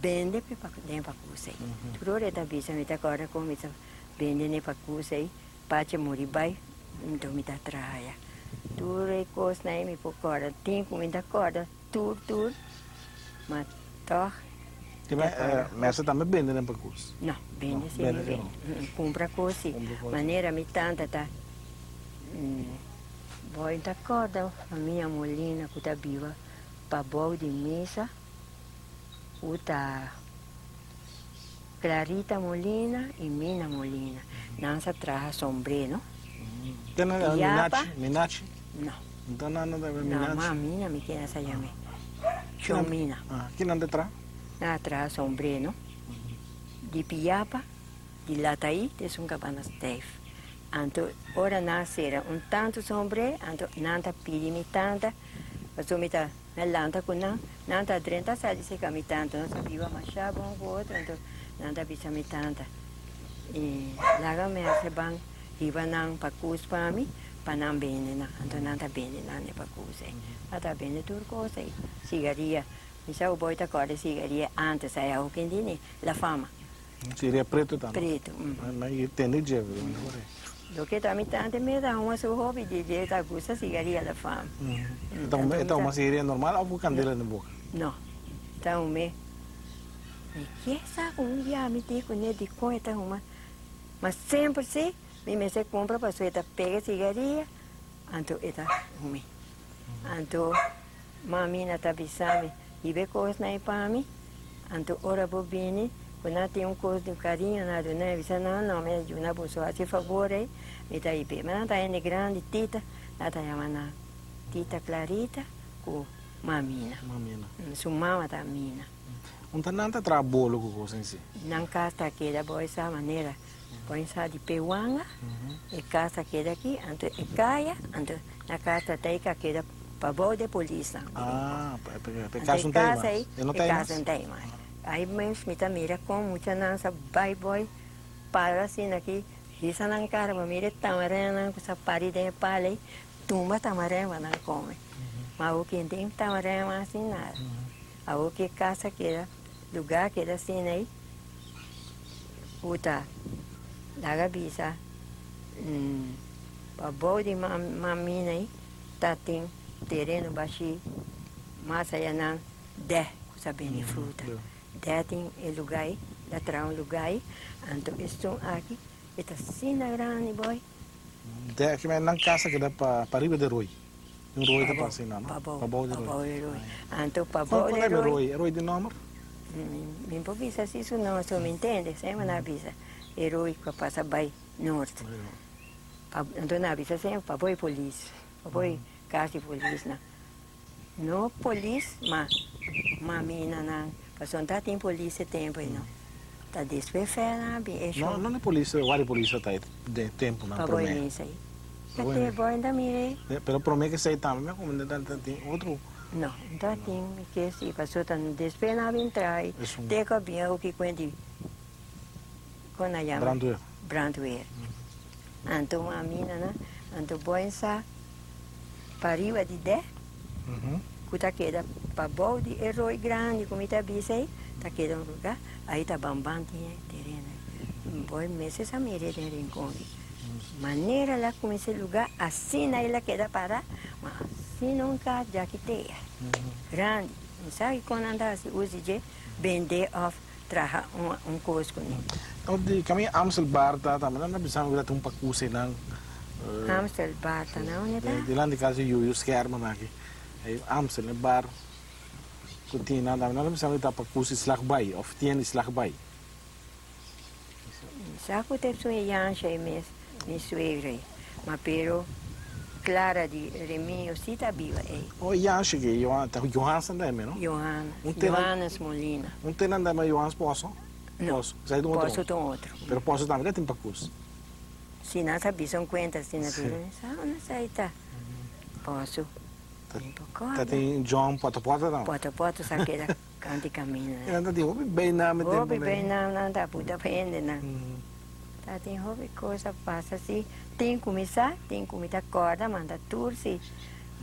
bende p'e den pakus ei. Tur ora e ta bisa mi ta kòrda kon mi ta bende n'e pakus ei, Pacha muri bai, nto mi ta traha ya. Tur e kosnan ei mi por kòrda, tin ku mi ta kòrda tur tur, ma tòg. Mester tambe bende den pakus? No, bende si no bende. Kumpra kos si. Manera mi tanta ta Boy ta kòrda famia Molina ku ta biba pabou di misa ku ta Clarita Molina i Mina Molina. Nan sa traha sombré no. Yapa. Minachi? No. No ta nan ta Minachi? No, ma Mina mi keda sa yam'é. Chomina. Ki nan ta traha? Nan a traha sombré no. Di piyapa, di lataí te esun kabana stijf. Anto ora nan a sera un tantu sombré, anto nan ta pidi mi tanta, pasobra mi ta na lanta ku nan, nan ta drenta sali seka mi tanta, nos a biba masha bon ku otro, anto nan ta bisa mi tanta, e laga mi hasi ban hiba nan pakus pa mi, pa nan bende nan, anto nan ta bende nan e pakus ei, nan ta bende tur kos ei, sigaria, mi sa ku boy ta kòrda sigaria antes ai awo ken dini, la fama. Sigaria preto ta no? Preto. Ma i tende dje mehor ei. Loke ta mi tante mes ta huma su hopi dje dje ta gusta sigaria la fama. E ta huma sigaria normal of ku kandela den boka? No, ta hum'é. Mi ke sa ku un bia mi di kuné dikon e ta huma. Ma semper si mi mester kumpra pasobra e ta pega sigaria anto e ta hum'é. Anto mamina ta bisa mi, hiba e kosnan ei pa mi, anto ora bo bini ku nan tin un kos di un kariño nan a duna, mi bisa nan, no, mi a yuna boso hasi fabor ei, mi ta hib'é. Ma nan ta hende grandi, tita, nan ta yama nan tita Clarita ku mamina. Mamina. Su mama ta Mina. Un ta nan ta traha bolo ku kos ensi? Nan kas ta keda bo esa manera. Pon sa di Pewanga, e kas a keda aki, anto e kaya, anto na kas ta tei ka keda pabou di e polisnan. Ah, pa e kas no ta ei mas? E no ta ei mas? E kas no ta ei mas. Ai mes mi ta mira kon muchanan sa bai boi para asina aki, hisa nan kara pa mira e tamarenan ku sa pari den e pala ei, tumba tamaren pa nan kome. Ma awor kin tin tamaren mas ni nada. Awor ki e kas a keda, lugar a keda asina ei. Ku ta laga bisa pa bou di mamina ei ta tin tereno bashí mas aya nan dè ku sa bende fruta. Dè tin e lugá ei, ta traha un lugá ei, anto esun aki e ta asina grandi boy. Dè aki nan kasa keda pa riba di roi. Un roi ta pasa einan, no? Pa bou. Pa bou di roi. Pa bou di roi. Anto pa bou di roi. Kon ta e roi? E roi di nomber? Mi por bisa si su nomber, so mi ntende. Semper nan a bisa e roi ku a pasa bai nort. Anto nan a bisa semper pa bou e polis, pa bou e kas di polisnan. No polis, ma maminanan, pasobra no tabatin polis e tempu ei no. Ta despues fè nan bin e No, show. no na polis, guardia polis ta e den temponan Pa boy promé. misa ei. Ta te boy ta mira ei. Pero promé ke esei tambe mi a komende ta tin otro. No, no ta tin mi ke si paso ta despues nan a bin traha ei te ku a bin awoki kuenti kon nan yama. Brandweer. Brandweer. Anto mami nan anto boy sa pariba di dè ku ta keda pabou di e rooi grandi ku mi ta bisa ei ta keda un luga ai ta banban tin e tereno ei. Boy mester sa mira den rincon ei. Manera el a kuminsá e luga asina el a keda para ma asina un kas djakitea grandi. Mi sa kiko nan ta hasi uso di dje bende òf traha un kos kuné. Di kaminda Amstel Bar ta tambe nan ta bisa mi ku ta tin un pakus einan. Amstel Bar ta na unda ta? Dilanti kas di Yuyu Scherman aki. Ei Amstel e bar ku tin nan tambe nan ta bisa mi ku ta pakus di Slagbaai òf tien di Slagbaai. Sa ku ta esun e Yansha ei mes, mi suegra ei. Ma pero Clara di Remio si ta biba ei. Oh Yansha ke ta Johansen ta eme no? Johannes, Johannes Molina. Un tenan ta eme Johannes Pozo? No, Pozo, esei ta un otro. Pozo ta un otro. Pero Pozo tambe ta tin pakus. Si nan sa bisa un kuenta asina pero mi sa unda esei ta. Pozo, mi por korda. Ta tin John Potopota tambe. Potopota sa keda. Kanti camina. E nan ta tin hopi beinam e tempo Hopi beinam nan ta puta pa hendenan. Ta tin hopi cos a pasa si. Tin cu mi sa, tin cu mi ta corda, ma ta tur si.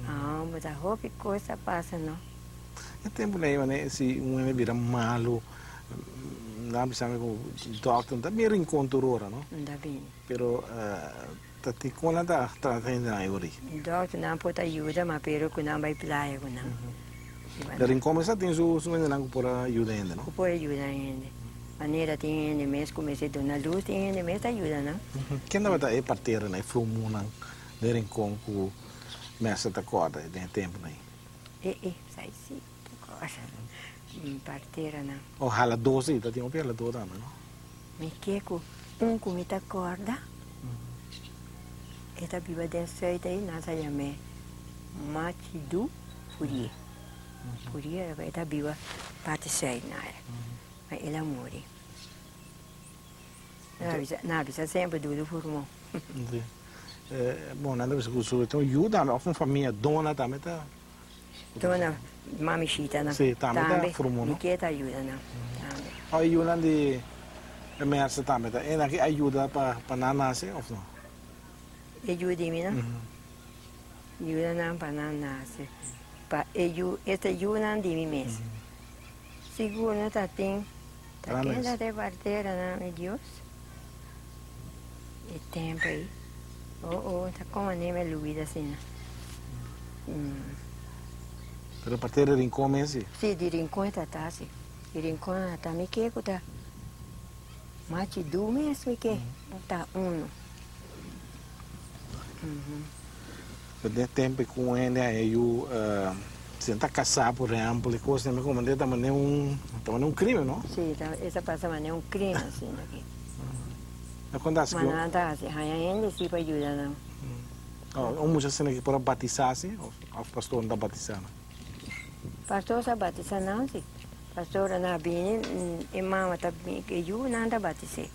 Amo ta hopi cos a pasa no. E tempo nan manera si un hende bira malo, nan a bisa mi cu doctor no ta bin rincon tur ora no. No ta bini. Pero ta tin con nan ta trata hendenan e ora ei. Doctor nan por ta yuda ma pero cu nan bay playa cu nan. De Rincon mester tin su hendenan ku por a yuda hende, no? Ku por a yuda hende. Manera tin hende mes ku mester duna lus, tin hende mes ta yuda nan. Ken tabata e parteranan, e frumunan den Rincon ku mester ta kòrda den e tempunan ei? E e, sai si ta kòrda. Parteranan. O haladó si, ta tin hopi haladó tambe, no? Mi ke ku un ku mi ta kòrda, e ta biba den Sùit ei, nan sa yam'é Machidu. Furie. Furie e ta biba parti sùit na e, ma el a muri. Nan a bisa semper Dudu Furmon. Bon, nan ta bisa ku su ta un yu tambe òf un famia dona tambe ta. Dona mami shita nan. Si, tambe ta Furmon no? Mi ke ta yuda nan tambe. Òf e yunan di e Merce tambe ta e nan ke a yuda pa nan nase òf no? E yu di mi no? Yuda nan pa nan nase, pa e yu, esta yunan di mi mes. Sigur no ta tin, ta ken ta te partera nan, mi Dios? E tempo ei, oh oh, ta kon a neme lubida asina. Pero partera di Rincon mes si? Si, di Rincon e ta ta si. Di Rincon a ta mi ke ku ta machi du mes mi ke ta uno. Den tempo ku un hende haña yu, si nan ta kasá por ehèmpel i kos, mi komprendé ta manera un, ta manera un krimen, no? Sí, ta, e ta pasa manera un krimen asina aki. Na konta hasi ku. Ma nan ta hasi, haña hende si pa yuda nan. Un mucha asina ki por a batisá si, òf pastor no ta batisá nan? Pastor sa batisá nan si. Pastor a bini, e mama ta bini ku e yu, nan ta batis'é.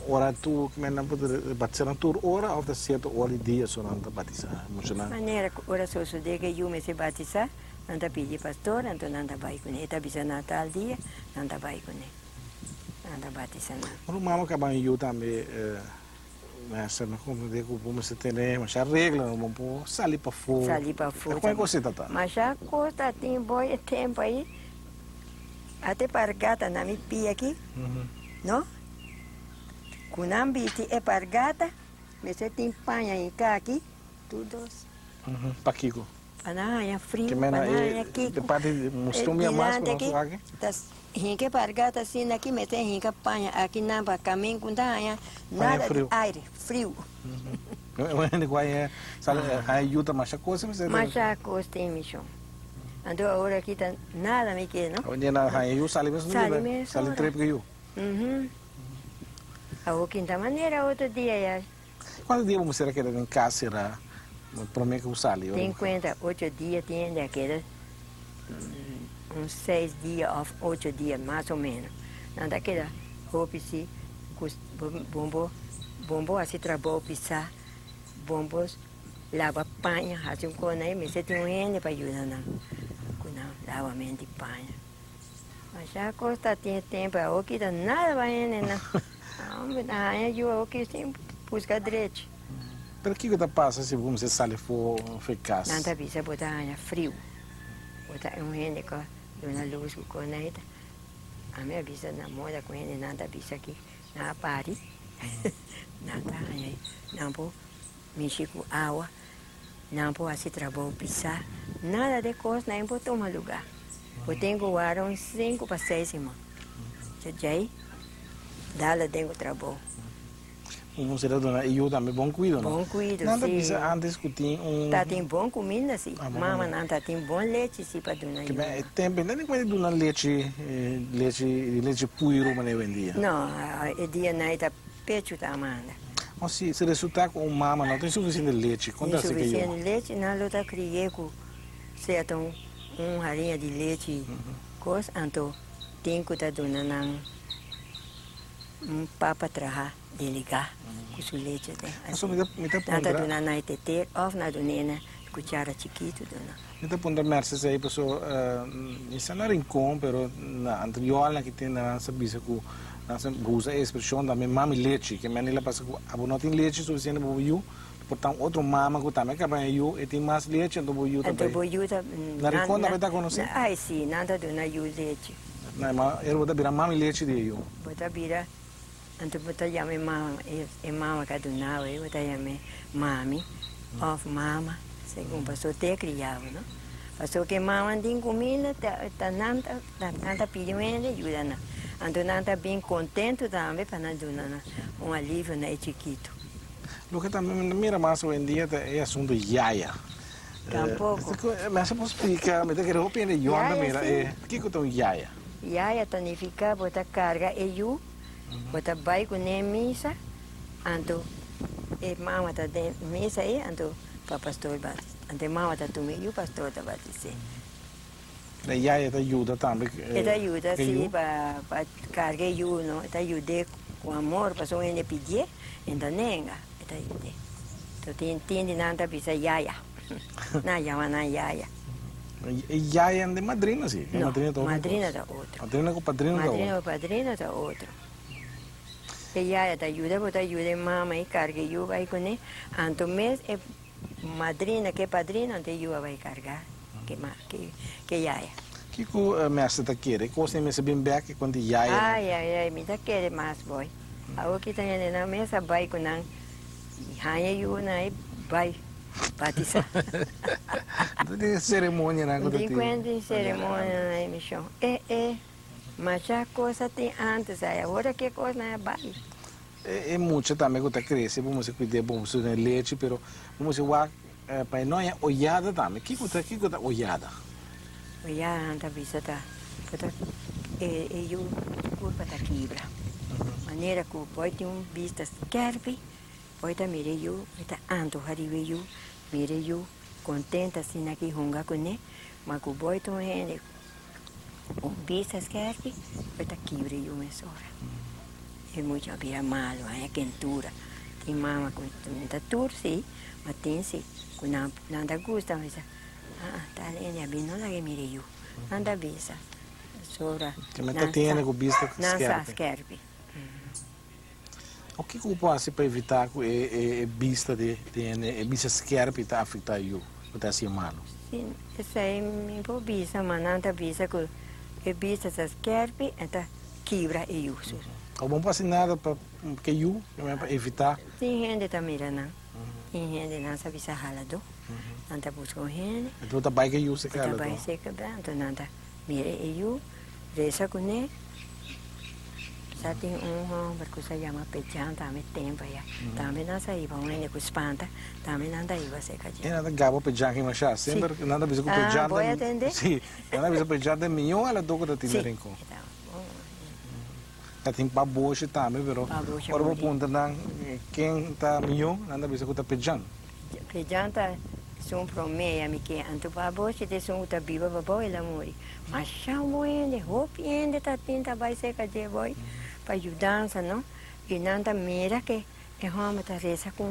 Ora tur ku nan por batisá nan tur ora òf ta sierto ora di dia so nan ta batisá muchanan? Manera ku ora sosodé ku e yu mester batisá, nan ta pidi pastor, anto nan ta bai kuné. E ta bisa nan tal dia, nan ta bai kuné. Nan ta batisá nan. Ora un mama kaba un yu tambe mester no komprendé ku bo mester tene masha regla, no bo por sali pafó. Sali pafó. Kon e kosita ta? Masha kos ta tin bo e tempu ei. Ate pargata na mi pia aki, no? Ku nan bisti e pargata, mester tin paña hinká aki, tur dos. Pakiko? Pa nan haña friu, pa nan haña kiko. De parti di mustumia mas ku nos wak aki? Ta hinka e pargata asina aki, mester hinka paña aki nan pa kamin ku no ta haña nada di aire, friu. Un hende ku haña yuda masha kos mester. Masha kos tin mishon. Anto awor aki ta nada mi ke no. Awendia na haña yu sali mes Sali mes sali trip ku yu. Awor kinta manera otro dia ya. Kuantu dia bo mester a keda den kas sera prome ku sali? Ten kuenta ocho dia tin hende a keda. Un seis dia òf ocho dia mas o ménos. Nan ta keda hopi si ku bon bo bon bo hasi trabou pisá, bon bo laba paña, hasi un kos nan e mester tin un hende pa yuda nan ku nan labamento di paña. Masha kos ta tin e tempu awor kita nada pa hendenan. Homber ta haña yu awor ki sin buska drechi. Pero kiko ta pasa si bo kumsa sali for e kas? Nan ta bisa bo ta haña friu. Bo ta un hende ku duna lus ku konaita. Ami a bisa na moda ku hendenan ta bisa ki nan a pari. Nan ta haña nan por mishi ku awa, nan por hasi trabou pisá. Nada de kos nan por tuma lugá. Bo tin ku warda un sinku pa seis siman. Djei dal den ku trabou. Un mester ta duna e yu tambe bon kuido, no? Bon kuido, Nan ta si. bisa antes ku tin un. Ta tin bon kuminda, si. Ah, bon Mama kuminda. nan ta tin bon lechi, si, pa duna Ke yu. e tempu nan di duna lechi, lechi, lechi puiru manera hoy en dia. No, e dia nan e ta pechu ta manda. O si, si resulta ku un mama no tin sufisiente lechi, kon ta hasi ku e yu? Insuficiente lechi, nan lo ta kri'é ku sea ta un un hariña di lechi kos, anto tin ku ta duna nan. Un papa traha delegá ku su leche den Paso mi ta mi ta Nan ta puntra. duna nan e teter òf nan dun'é na kuchara chikitu duna. Mi ta puntra Merces ei paso mi sa na Rincon pero na anteriornan ki tin nan sa bisa ku nan sa usa e ekspreshon tambe mami lechi ke mende la pasa ku abo no tin lechi sufisiente pa bo yu por ta un otro mama ku tambe kaba e yu e tin mas lechi anto bo yu ta Anto bai bo yu ta na Rincon tambe ta konosí? Ai si nan ta duna yu lechi. Na e ma er bo ta bira mami lechi di e yu. Bo ta bira, anto bo ta yama e mama, e mama ka duna bo, bo ta yam'e mami of mama, segun pasobra te kria bo, no? Pasobra ke mama tin kuminda ta ta nan ta nan ta pidi un hende yuda nan, anto nan ta bin kontentu tambe pa nan duna nan un alivio na e chikitu. Loke tambe mi ta mira mas hoy en dia ta e asuntu yaya. Tampoco. Mester por splica, mi ta kere hopi hende yòn ta mira e, kiko ta un yaya? Yaya ta nifica bo ta carga e yu, bo ta bay cune misa, anto e mama ta den misa ey, anto pa pastor batis, anto e mama ta tuma e yu, pastor ta batis'e. E yaya ta yuda tambe E ta yuda e si yu? pa pa carga e yu no, e ta yud'e cu amor, pasobra un hende pidi'e, e ta nenga, e ta yud'e. To tin tin di nan ta bisa yaya, nan yama nan yaya. E yaya no ta madrina si? No, Madrina ta otro madrina cos. ta otro. Madrina cu padrino ta otro. Madrina cu padrino ta otro. E yaya ta yuda, bo ta yuda e mama e carga e yu bay cune, anto mes e Madrina ke padrino anto e yu a bai karga ke ma ke yaya. Kiko mester ta kere? Kos nan mester bin bek e konta yaya nan? Ai ai ai mi ta kere mas boy. Awor ki ta hende nan mes a bai ku nan haña yu nan e bai batisa. No tin seremonia nan ku ta tin. Tin kuenta tin seremonia nan e mishon. E e masha kosa tin antes ai awor ke kos nan a bai. E mucha tambe ku ta krese bo mester kuid'é bo mester dun'é lechi pero bo mester wak pa e no haña oyada tambe. Kiko ta kiko ta oyada? Oyada nan ta bisa ta bo ta e e yu su kurpa ta kibra. Manera ku bo tin un bista skèrpi bo ta mira e yu bo ta antoha riba e yu mira e yu kontento asina ki hunga kuné ma ku bo ta un hende Un bista skerpi bo ta kibra yu mesora. E mucha a bira malu, haña kentura. Tin mama ku no ta tur si, ma tin si ku nan nan ta gusta. Mi bisa, aa tal hende a bin no laga e mira e yu. Nan ta bisa pasobra nan sa, nan sa skerpi. O kiko bo por hasi pa evitá ku e bista di hende, e bista skerpi ta afektá yu ku ta hasié malu? Si, esei mi por bisa, ma nan ta bisa ku e bista ta skerpi e ta kibra e yu. O bo no por hasi nada pa ke yu, pa evitá? Tin hende ta mira nan, tin hende nan sa bisa haladó, nan ta buska un hende. Enton bo ta bai ke yu serka haladó? Bo ta bai serka, anto nan ta mira e yu, resa kuné. Sa tin un homber cu sa yama Pejan tambe tempo aya. Tambe nan sa hiba un hende cu spanta, tambe nan ta hiba cerca dje. E nan ta gaba Pejan ki masha. Semper nan ta bisa cu Pejan ta. Ah, bo a tende? Si, nan ta bisa Pejan ta e miyo alador cu ta tin na Rincon. Si, e ta bon. Ta tin Paboshi tambe, pero ora bo puntra nan ken ta miyo, nan ta bisa cu ta Pejan. Pejan ta. Esun promé ya mi ke anto pa bo si ta esun ku ta biba pa bo el a muri. Masha un bon hende, hopi hende ta tin ta bai serka dje boy pa yudansa no i nan ta mira ke e hòmber ta resa ku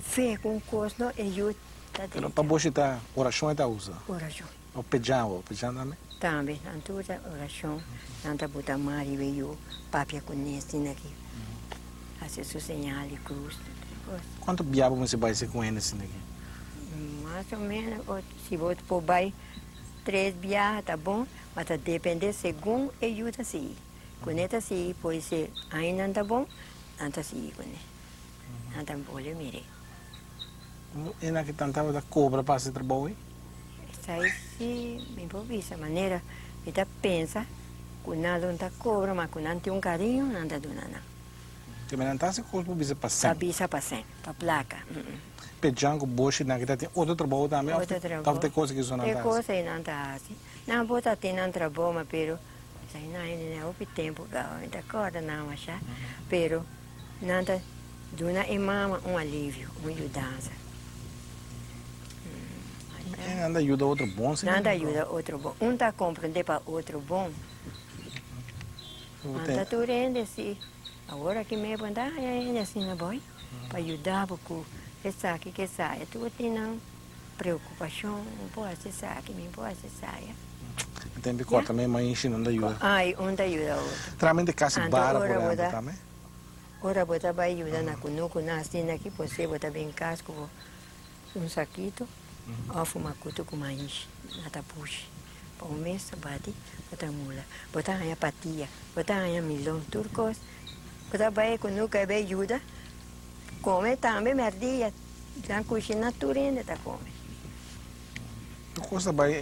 fe ku un kos no e yu ta Pero pa drenta. bo si ta orashon e ta usa? Orashon. O pejan bo, pejan tambe? Tambe, nan tur ta orashon, nan ta buta man riba e yu papia ku ne asina ki hasi su señal di krus tur kos. Kuantu bia bo mester bai si ku hende asina ki? Mas o menos si bo por bai tres biaha ta bon, ma ta depende segun e yu ta sigui. Ku ne ta sigui por ser ainda nan ta bon, nan ta sigui ku ne. Nan ta bolbe mir'é. E na ki tan tabata kobra pa hasi trabou ei? Esei si mi por bisa manera mi ta pensa ku nan lo ta kobra ma ku nan tin un kariño nan ta duna nan. Te nan ta hasi kos por bisa pa sèn. Pa bisa pa sèn, pa plaka. Pejan ku boshi nan ki ta tin otro trabou tambe òf Otro trabou. te kos ki so nan ta Te hasi? kos ei nan ta hasi. Nan por ta tin nan trabou ma pero esei nan hende nan hopi tempu gaba mi ta kòrda nan masha pero Nan ta duna e mama un alivio, un yudansa. Nan ta yuda otro bon si. Nan ta yuda otro bon. Un ta comprende pa otro bon. Nan ta tur hende si. Awor aki me bo ta haña hende asina boy pa yuda bo ku esaki ku esaya. Tur tin nan preocupacion. Mi por haci esaki, mi por haci esaya. E tempo di corta me mainshi nan ta yuda. Ay, un ta yuda otro. Tramente casi bara por ehempel tambe. Ora bo ta bai yuda na kunuku nan asina aki posé bo ta bin kas ku bo un sakito òf un makutu ku maishi na ta pushi pa un mes ta bati bo ta mula bo ta haña patia bo ta haña milon tur kos bo ta bai e kunuku e bai yuda kome tambe mèrdia nan kushina tur hende ta kome. Tur kos ta bai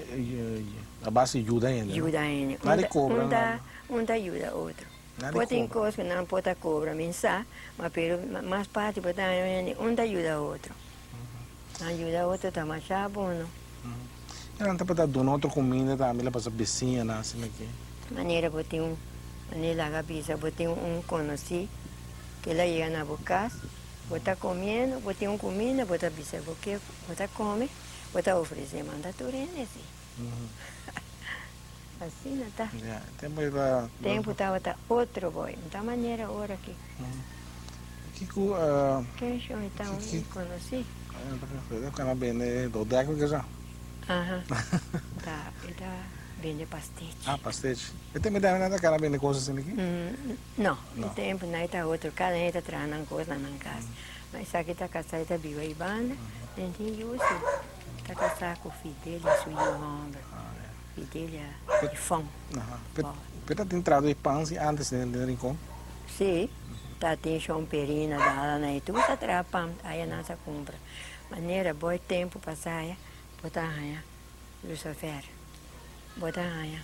a base di yuda hende no? Yuda hende Nada di kobra nada. Un ta yuda otro. Por tin kos ku nan por ta kobra, mi sa, ma pero mas parti por ta haña hende un ta yuda otro. Nan yuda otro ta masha bon no. E nan tabata duna otro kuminda tambe la pasa bisiñanan asina aki. Manera bo tin un, manera laga bisa bo tin un konosí ke el a yega na bo kas, bo ta komiendo, bo tin un kuminda, bo ta bisa bo ke bo ta kome, bo ta ofresé, manda tur hende así. Asina ta. Ya, tempo e ta. Tempo tabata otro boy. No ta manera ora aki. Kiko. Ken shon e ta un conoci. E ta bende dodek o kesa? Aha. Ta, e ta bende pastechi. Ah, pastechi. E tempo tambe nan ta kana bende cos asina aki? No, e tempo nan e ta otro. Cada hende ta traha nan cos na nan cas. Ma esaki ta casa e ta biba ei banda. Den tin yu si. Ta casa cu Fidelia su yu homber. Fidelia di Fon. Pero ta tin trado di pan si antes den Rincon? Si, ta tin Shon Perina dada na e tur ta traha pan, aya nan sa cumpra. Manera bo e tempo pasa aya, bo ta haña lucifer, bo ta haña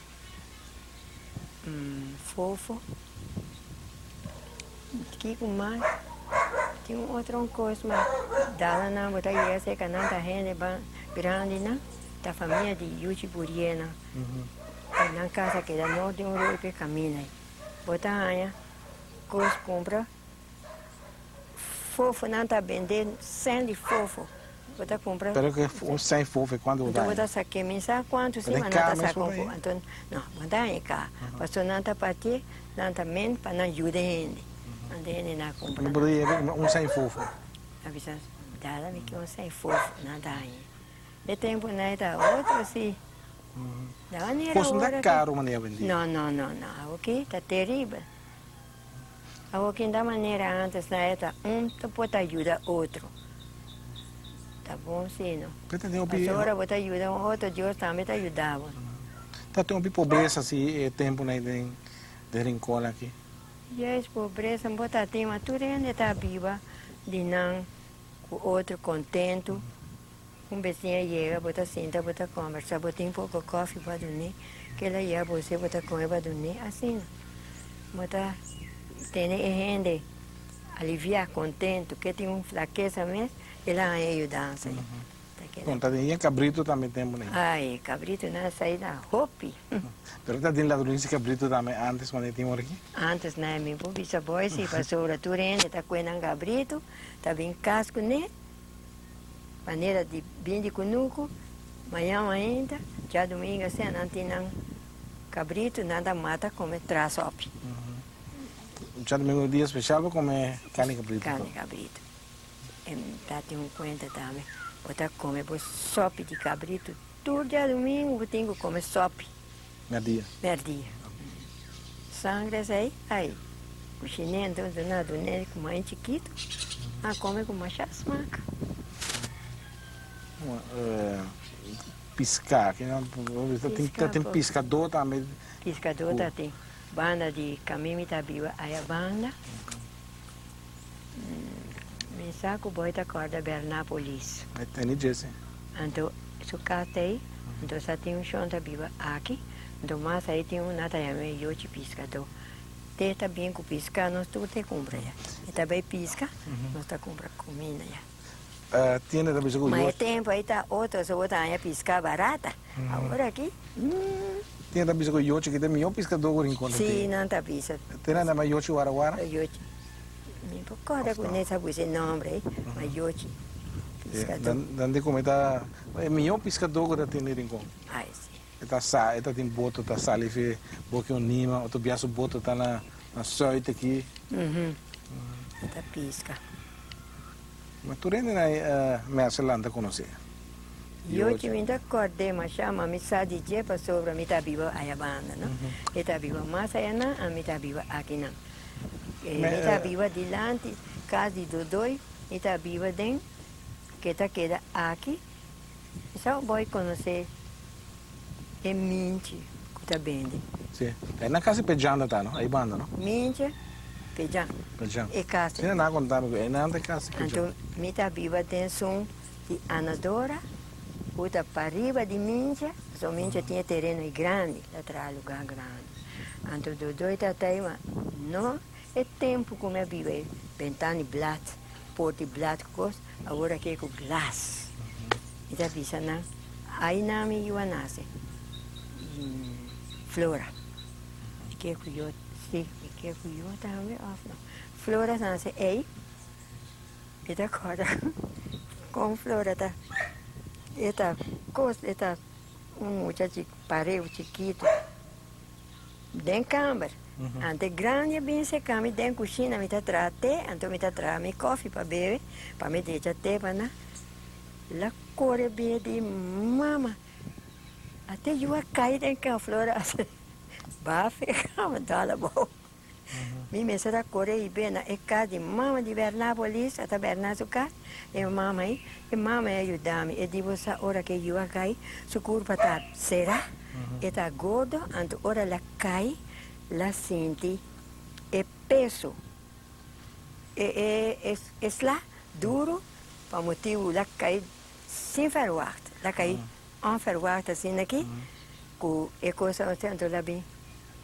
fofo, kico mas? Tin un otro cos mas, dada nan bo ta yega cerca nan ta hende grandi nan. Ta famia di Yuchi Buriena. E nan casa keda nort di un roi p'e camina ei. Bo ta haña cos cumpra fofo, nan ta bende cen di fofo. Bo ta cumpra. Pero ke un cen fofo e cuanto bo ta haña? Anto bo ta sa ke mi sa cuanto si, ma nan ta sa con fofo. Anto no, bo no ta haña e ca. Pasobra nan ta parti, nan ta men pa nan yuda hende. Anto hende na cumpra. Bo ta yega un cen fofo? A bisa, dada mi ke un cen fofo, nan ta haña. E tempu nan e ta otro si. Da manera Cos no ora ta ki. caro manera awendia. No, no, no, no. Awoki ta teribel. Awoki da manera antes nan e ta un ta por ta yuda otro. Ta bon si no. Pero ta tin hopi. Pasobra ora bo ta yuda un otro Dios tambe ta yuda bo. Ta tin hopi pobresa si e tempunan den Rincon aki. Yes, pobresa bo ta tin ma tur hende ta biba di nan ku otro kontentu. Un besiña yega, bo ta sinta, bo ta kombersa, bo tin poko kòfi bo a dun'é, kila yega bo se bo ta kome bo a dun'é, asina. Bo ta tene e hende aliviá, kontentu, ke tin un flakesa mes, el a haña yudansa. Ta keda. Bon, ta den kabritu tambe tempu nei. Ai, kabritu nan a sai na hopi. Pero ta den ladronisia kabritu tambe antes manera tin ora aki? Antes nan mi por bisa bo esei, pasobra tur hende ta kue nan kabritu, ta bin kas kuné. Manera di bin di kunuku, mañan mainta, djadumingu asina nan tin nan kabritu, nan ta mata kome tra sòpi. Djadumingu un dia spesial pa kome karni kabritu. Karni kabritu. E ta tin un kuenta tambe, bo ta kome bo sòpi di kabritu tur djadumingu bo tin ku kome sòpi. Mèrdia. Mèrdia. Sangre esei, ai, kushiné enton duna dun'é ku mai chikitu, a kome ku masha smak. Piská, ta tin piskadó tambe. Piskadó ta tin. Banda di kamin mi ta biba aya banda. Mi sa ku boy ta kòrda Bernapolis. Teni dje si. Anto su kas ta ei, anto sa tin un shon ta biba aki, anto mas ei tin un nan ta yama e Yochi Piskadó. Te ta bin ku piska, nos tur ta kumpra ya. E ta bai piska, nos ta kumpra kuminda ya. Tienda ta bisa ku Ma e Yochi. tempu ei ta otro, so bo ta haña piska barata. Awor aki, mm. Tienda ta bisa ku Yochi ki ta e mihó piskadó ku Rincon ta Sí, tin. nan ta bisa. Te nan yama Yochi Wara Wara? Yochi. Mi por corda cu ne sa pusi e nombre ey, ma Yochi piscador. Dan di como e ta e miho piscador cu ta tin di Rincon. Ay si. E ta sa, e ta tin boto ta sali fi Boki Onima, otro bia su boto ta na Zuid aki. E ta pisca. Ma tur hende na Merceland ta conoce. Yochi mi ta cord'e masha, ma mi sa di dje pasobra mi ta biba aya banda, no. E ta biba mas aya nan, ami ta biba aki nan. Mi ta biba dilanti kas di Dodoi, mi ta biba den ke ta keda aki. Mi sa boy konosé e minchi ku ta bende. Sí, ei nan kasi Pejan ta ta no, ei banda no? Minchi, Pejan. Pejan. E kas. Sí, nan a konta mi ku ei nan ta kasi Pejan. Anto mi ta biba den sun di Anadora ku ta pariba di Minchi, pasobra Minchi tin e tereno ei grandi, ta traha lugá grandi. Anto Dodoi ta tai ma no e tempu ku mi a biba e bentana di blat, porta di blat ku kos, awor aki e ku glas. Mi ta bisa nan, ai nan mi yu a nase, Flora. Mi ke ku yo, si, mi ke ku yo tambe òf no. Flora a nase ei, mi ta kòrda kon Flora ta, e ta kos, e ta un mucha pareu chikitu. Den kamber. Ante grandi a bin seca mi den cushina mi ta traha te, anto mi ta traha mi koffie pa bebe, pa mi decha te pa nan. La core bin e di, Mama, ate yu a cay den cama. Flora a bafa e cama dal abao. Mi mester a kore i be na e kas di mama di Bernapolis, a ta Berna su kas, e mama ei, e mama ei a yuda mi, e di bo sa ora ku e yu a kai, su kurpa ta será, e ta gordo, anto ora el a kai, el a sinti e peso, e e e sla duru, pa motibu el a kai sin verwagt, el a kai onverwagt asina aki, ku e kos a anto el a bin.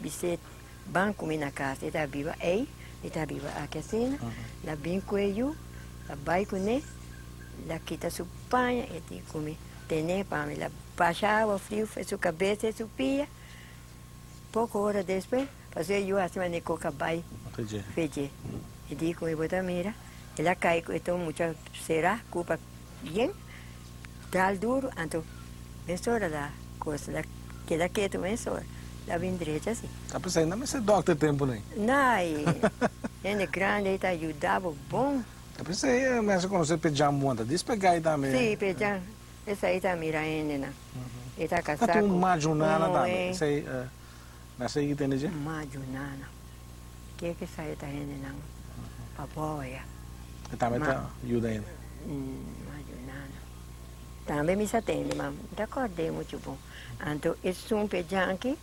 Bis'é, Ban ku mi na kas. E ta biba ei, mi ta biba aki asina. La bin ku e yu, la bai kuné, la kita su paña, e di ku mi, Ten'é pa mi. La basha awa friu for su kabes te su pia. Poko ora despues, pasobra e yu hasi manera ku a bai fedjé. E di ku mi, Bo ta mira, el a kai ku e ta un mucha será, kupa bien, dal duru, anto mesora la kos la keda ketu mesora. La bin drecha si. Ta pensá no mester dokter tempu nei. Nai, hende grandi ei ta yuda bo bon. Ta pensá ei mester konosé Pejan bon, ta despegá ei tambe. Si, Pejan, esei ta mira hendenan. E ta kasá Ta tin ku un Majunana un tambe, muhé. esei mester ei tende dje? Majunana, ke ke sa e ta hendenan pabou aya. E tambe ta yuda hende. Majunana, tambe mi sa tende, ma mi ta kòrd'é muchu bon. Anto esun pejanki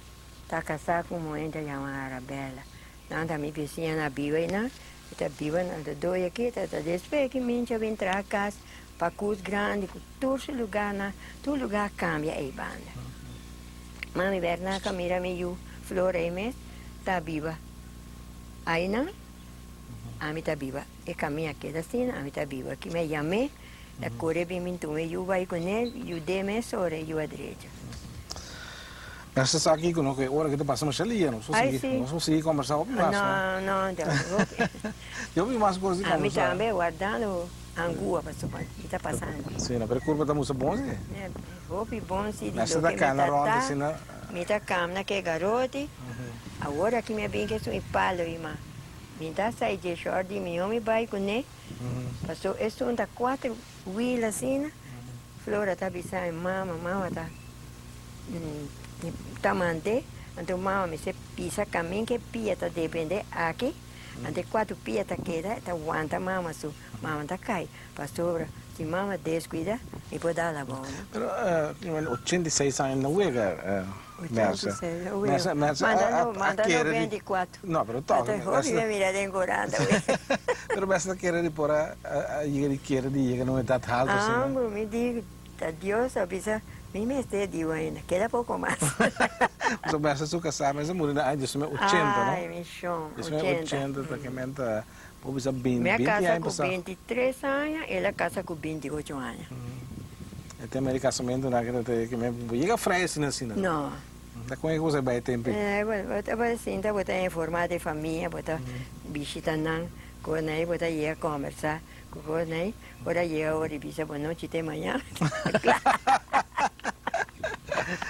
ta kasá ku un muhé ta yama Arabella. Nan ta mi bisiña na biba einan, e ta biba na ta doi aki, ta ta despues ki Mincho a bin traha kas pa kus grandi ku tur su lugánan, tur lugá a kambia ei banda. Mami Bernardo a mira mi yu Flor ei mes ta biba einan, ami ta biba e kaminda keda asina, ami ta biba aki. Mi a yam'é. Ta kore bin bin tuma e yu bai kuné, yud'é mesora e yu a drecha. Mester sa kiko no, ku e ora ke ta pasa masha lia, nos por Ai sigui, si. nos por sigui kombersá hopi mas, No, no. no, ta hopi. Tin hopi mas kos di Ami kombersá. tambe wardando. Angua pasobra mi ta pasando. Sí, no, pero e kurpa ta musa bon sí. Hopi bon sí di Mester loke ta mi kana ta rònt ta. asina. Mi ta kamna ku e garoti. Awor aki mi a bin ku esun i palo i ma mi ta sai dje shòrt di mi omi bai kuné. Paso esun ta kuater wiel asina. Flora ta bisa mi mama, mama ta ta mand'é. Anto mama mester pisa kamin ku e pia ta depende aki. Anto e kuater pia ta keda e ta wanta mama su. Mama ta kai pasobra si mama descuida mi por dal abou no. Pero 86 aña no wega Merce. 86 no wega. Manda no manda 94. No pero toch. Ata hopi mi a mira den corant awe. Pero Merce ta kere di por a yega di kere di yega na un edad halto asina. Amo mi di ta Dios a bisa mi mester di ainda keda poco mas. Pasobra Merce su casa Merce a muri na aña 1980 no. Ay mi shon 80. 1980 ta kementa. Bo bisa Mi a 20 casa aña ku pasá. 23 aña, el a casa ku 28 aña. E tema di kasamentunan ke ta ke me bo yega frei asina asina. No. Ta kon e cosa bai e tempu ei? Eh, bo bo ta bo sinta bo ta informá di famia, bo ta bishita nan, ku nan ei bo ta yega kombersá ku kos nan ei, ora yega ora di bisa bo nochi te mañana, kla.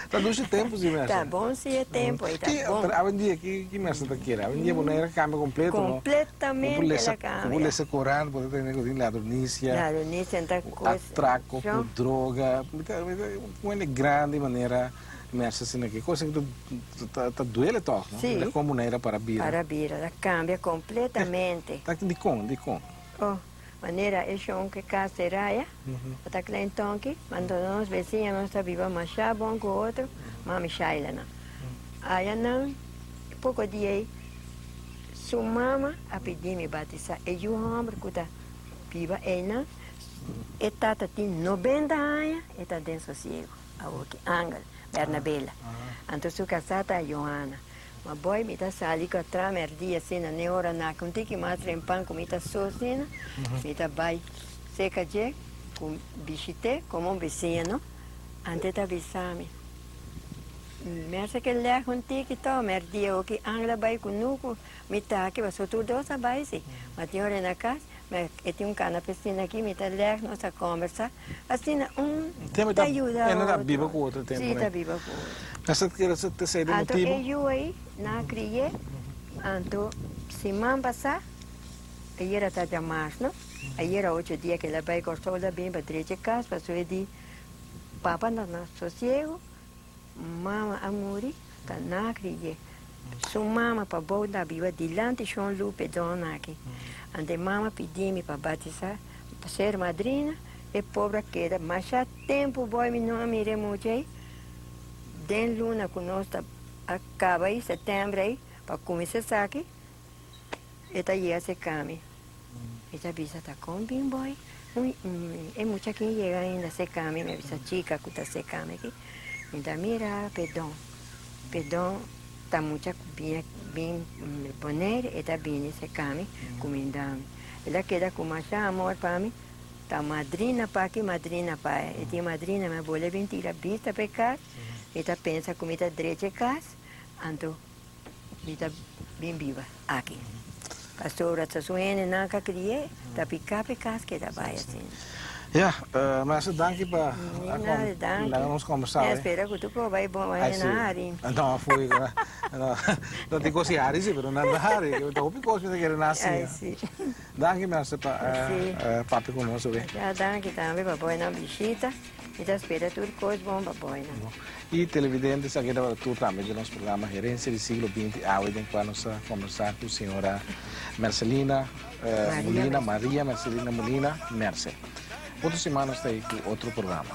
Ta dushi tempu si mester. Ta bon si e tempu ei ta bon. Pero awendia ki ki mester ta kere? Awendia bo no era cambia completo no. Completamente el a cambia. Bo por lesa koran bo ta tende ku tin ladronisia. Ladronisia ta kos. Atraco ku droga. Mi ta mi ta un hende grandi manera mester asina ki cosa ki ta ta duele tog no. Si. Ta como no era para bira. Para bira ta cambia completamente. Ta dikon dikon? Oh. Manera e shon ke kas te raya, a ta klein tonki, ma anto nos besiña nos ta biba masha bon ku otro, mami Shaila nan. Aya nan poko dia ei su mama a pidi mi batisa e yu hòmber ku ta biba einan, e tata tin 90 aña, e ta den sosiego awoki, Angel Bernabela. Anto su kasá ta Johanna. Ma boy mi ta sali cu a tra merdia asina ne ora na cu un tiki mas trempan cu mi ta so asina mi ta bay seca dje cu bishite como un bisiña no ante ta bisa mi mersa ke leg un tiki to merdia oki angla bay cu nucu mi ta aki pasobra tur dos a bay si ma tin ora na cas ma e tin un cana piscina aki mi ta leg nos a combersa asina un ta yuda otro si ta biba cu otro. Anto e yu ei nan a kri'é, anto siman pasá, ayera ta djamars no, ayera ocho dia ku el a bai Kòrsou el a bin pa drecha e kas pasobra e di papa no na sosiego, mama a muri, ta nan a kri'é. Su mama pa bou ta biba dilanti Shon Lupe Don aki, anto e mama pidi mi pa batisá, pa ser madrina, e pobre a keda masha tempu boi mi no a mir'é muchu ei. Den luna ku nos ta a kaba ei, sètèmber ei, pa kuminsá esaki, e ta yega serka mi. Mi ta bisa, Ta kon bin boi? E mucha kin yega ainda serka mi, mi a bisa chika ku ta serka mi aki. Mi ta mira Pedon. Pedon ta mucha ku bin bin Bonaire, e ta bini serka mi kuminda mi. El a keda ku masha amor pa mi. Ta madrina pa ki madrina pa e tin madrina mi a bole bin tira bista pa e kas mi ta pensa ku mi ta drecha e kas anto mi ta bin biba aki pasobra ta su hendenan ka kri'é ta pika pa e kas keda bai asina. Ya, Master danki pa Ni nada danki. laga nos kombersá Mi a hoy. spera ku tur por bai bon Ai bai si. na hari. No, foei no. No tin kos di hari si, pero nan ta hari. Ta hopi kos mi ta kere nan Ai siña. si. Danki Merce pa Sí. papia ku nos awe. Ya danki tambe pa boynan bishita. Mi ta spera tur kos bon pa boynan. I televidentes aki tabata tur tambe di nos programa Herencia di Siglo 20 awe den kua nos a kombersá ku señora Mercelina Molina, Maria Mercelina Molina, Merce. Otro siman nos ta ei ku otro programa.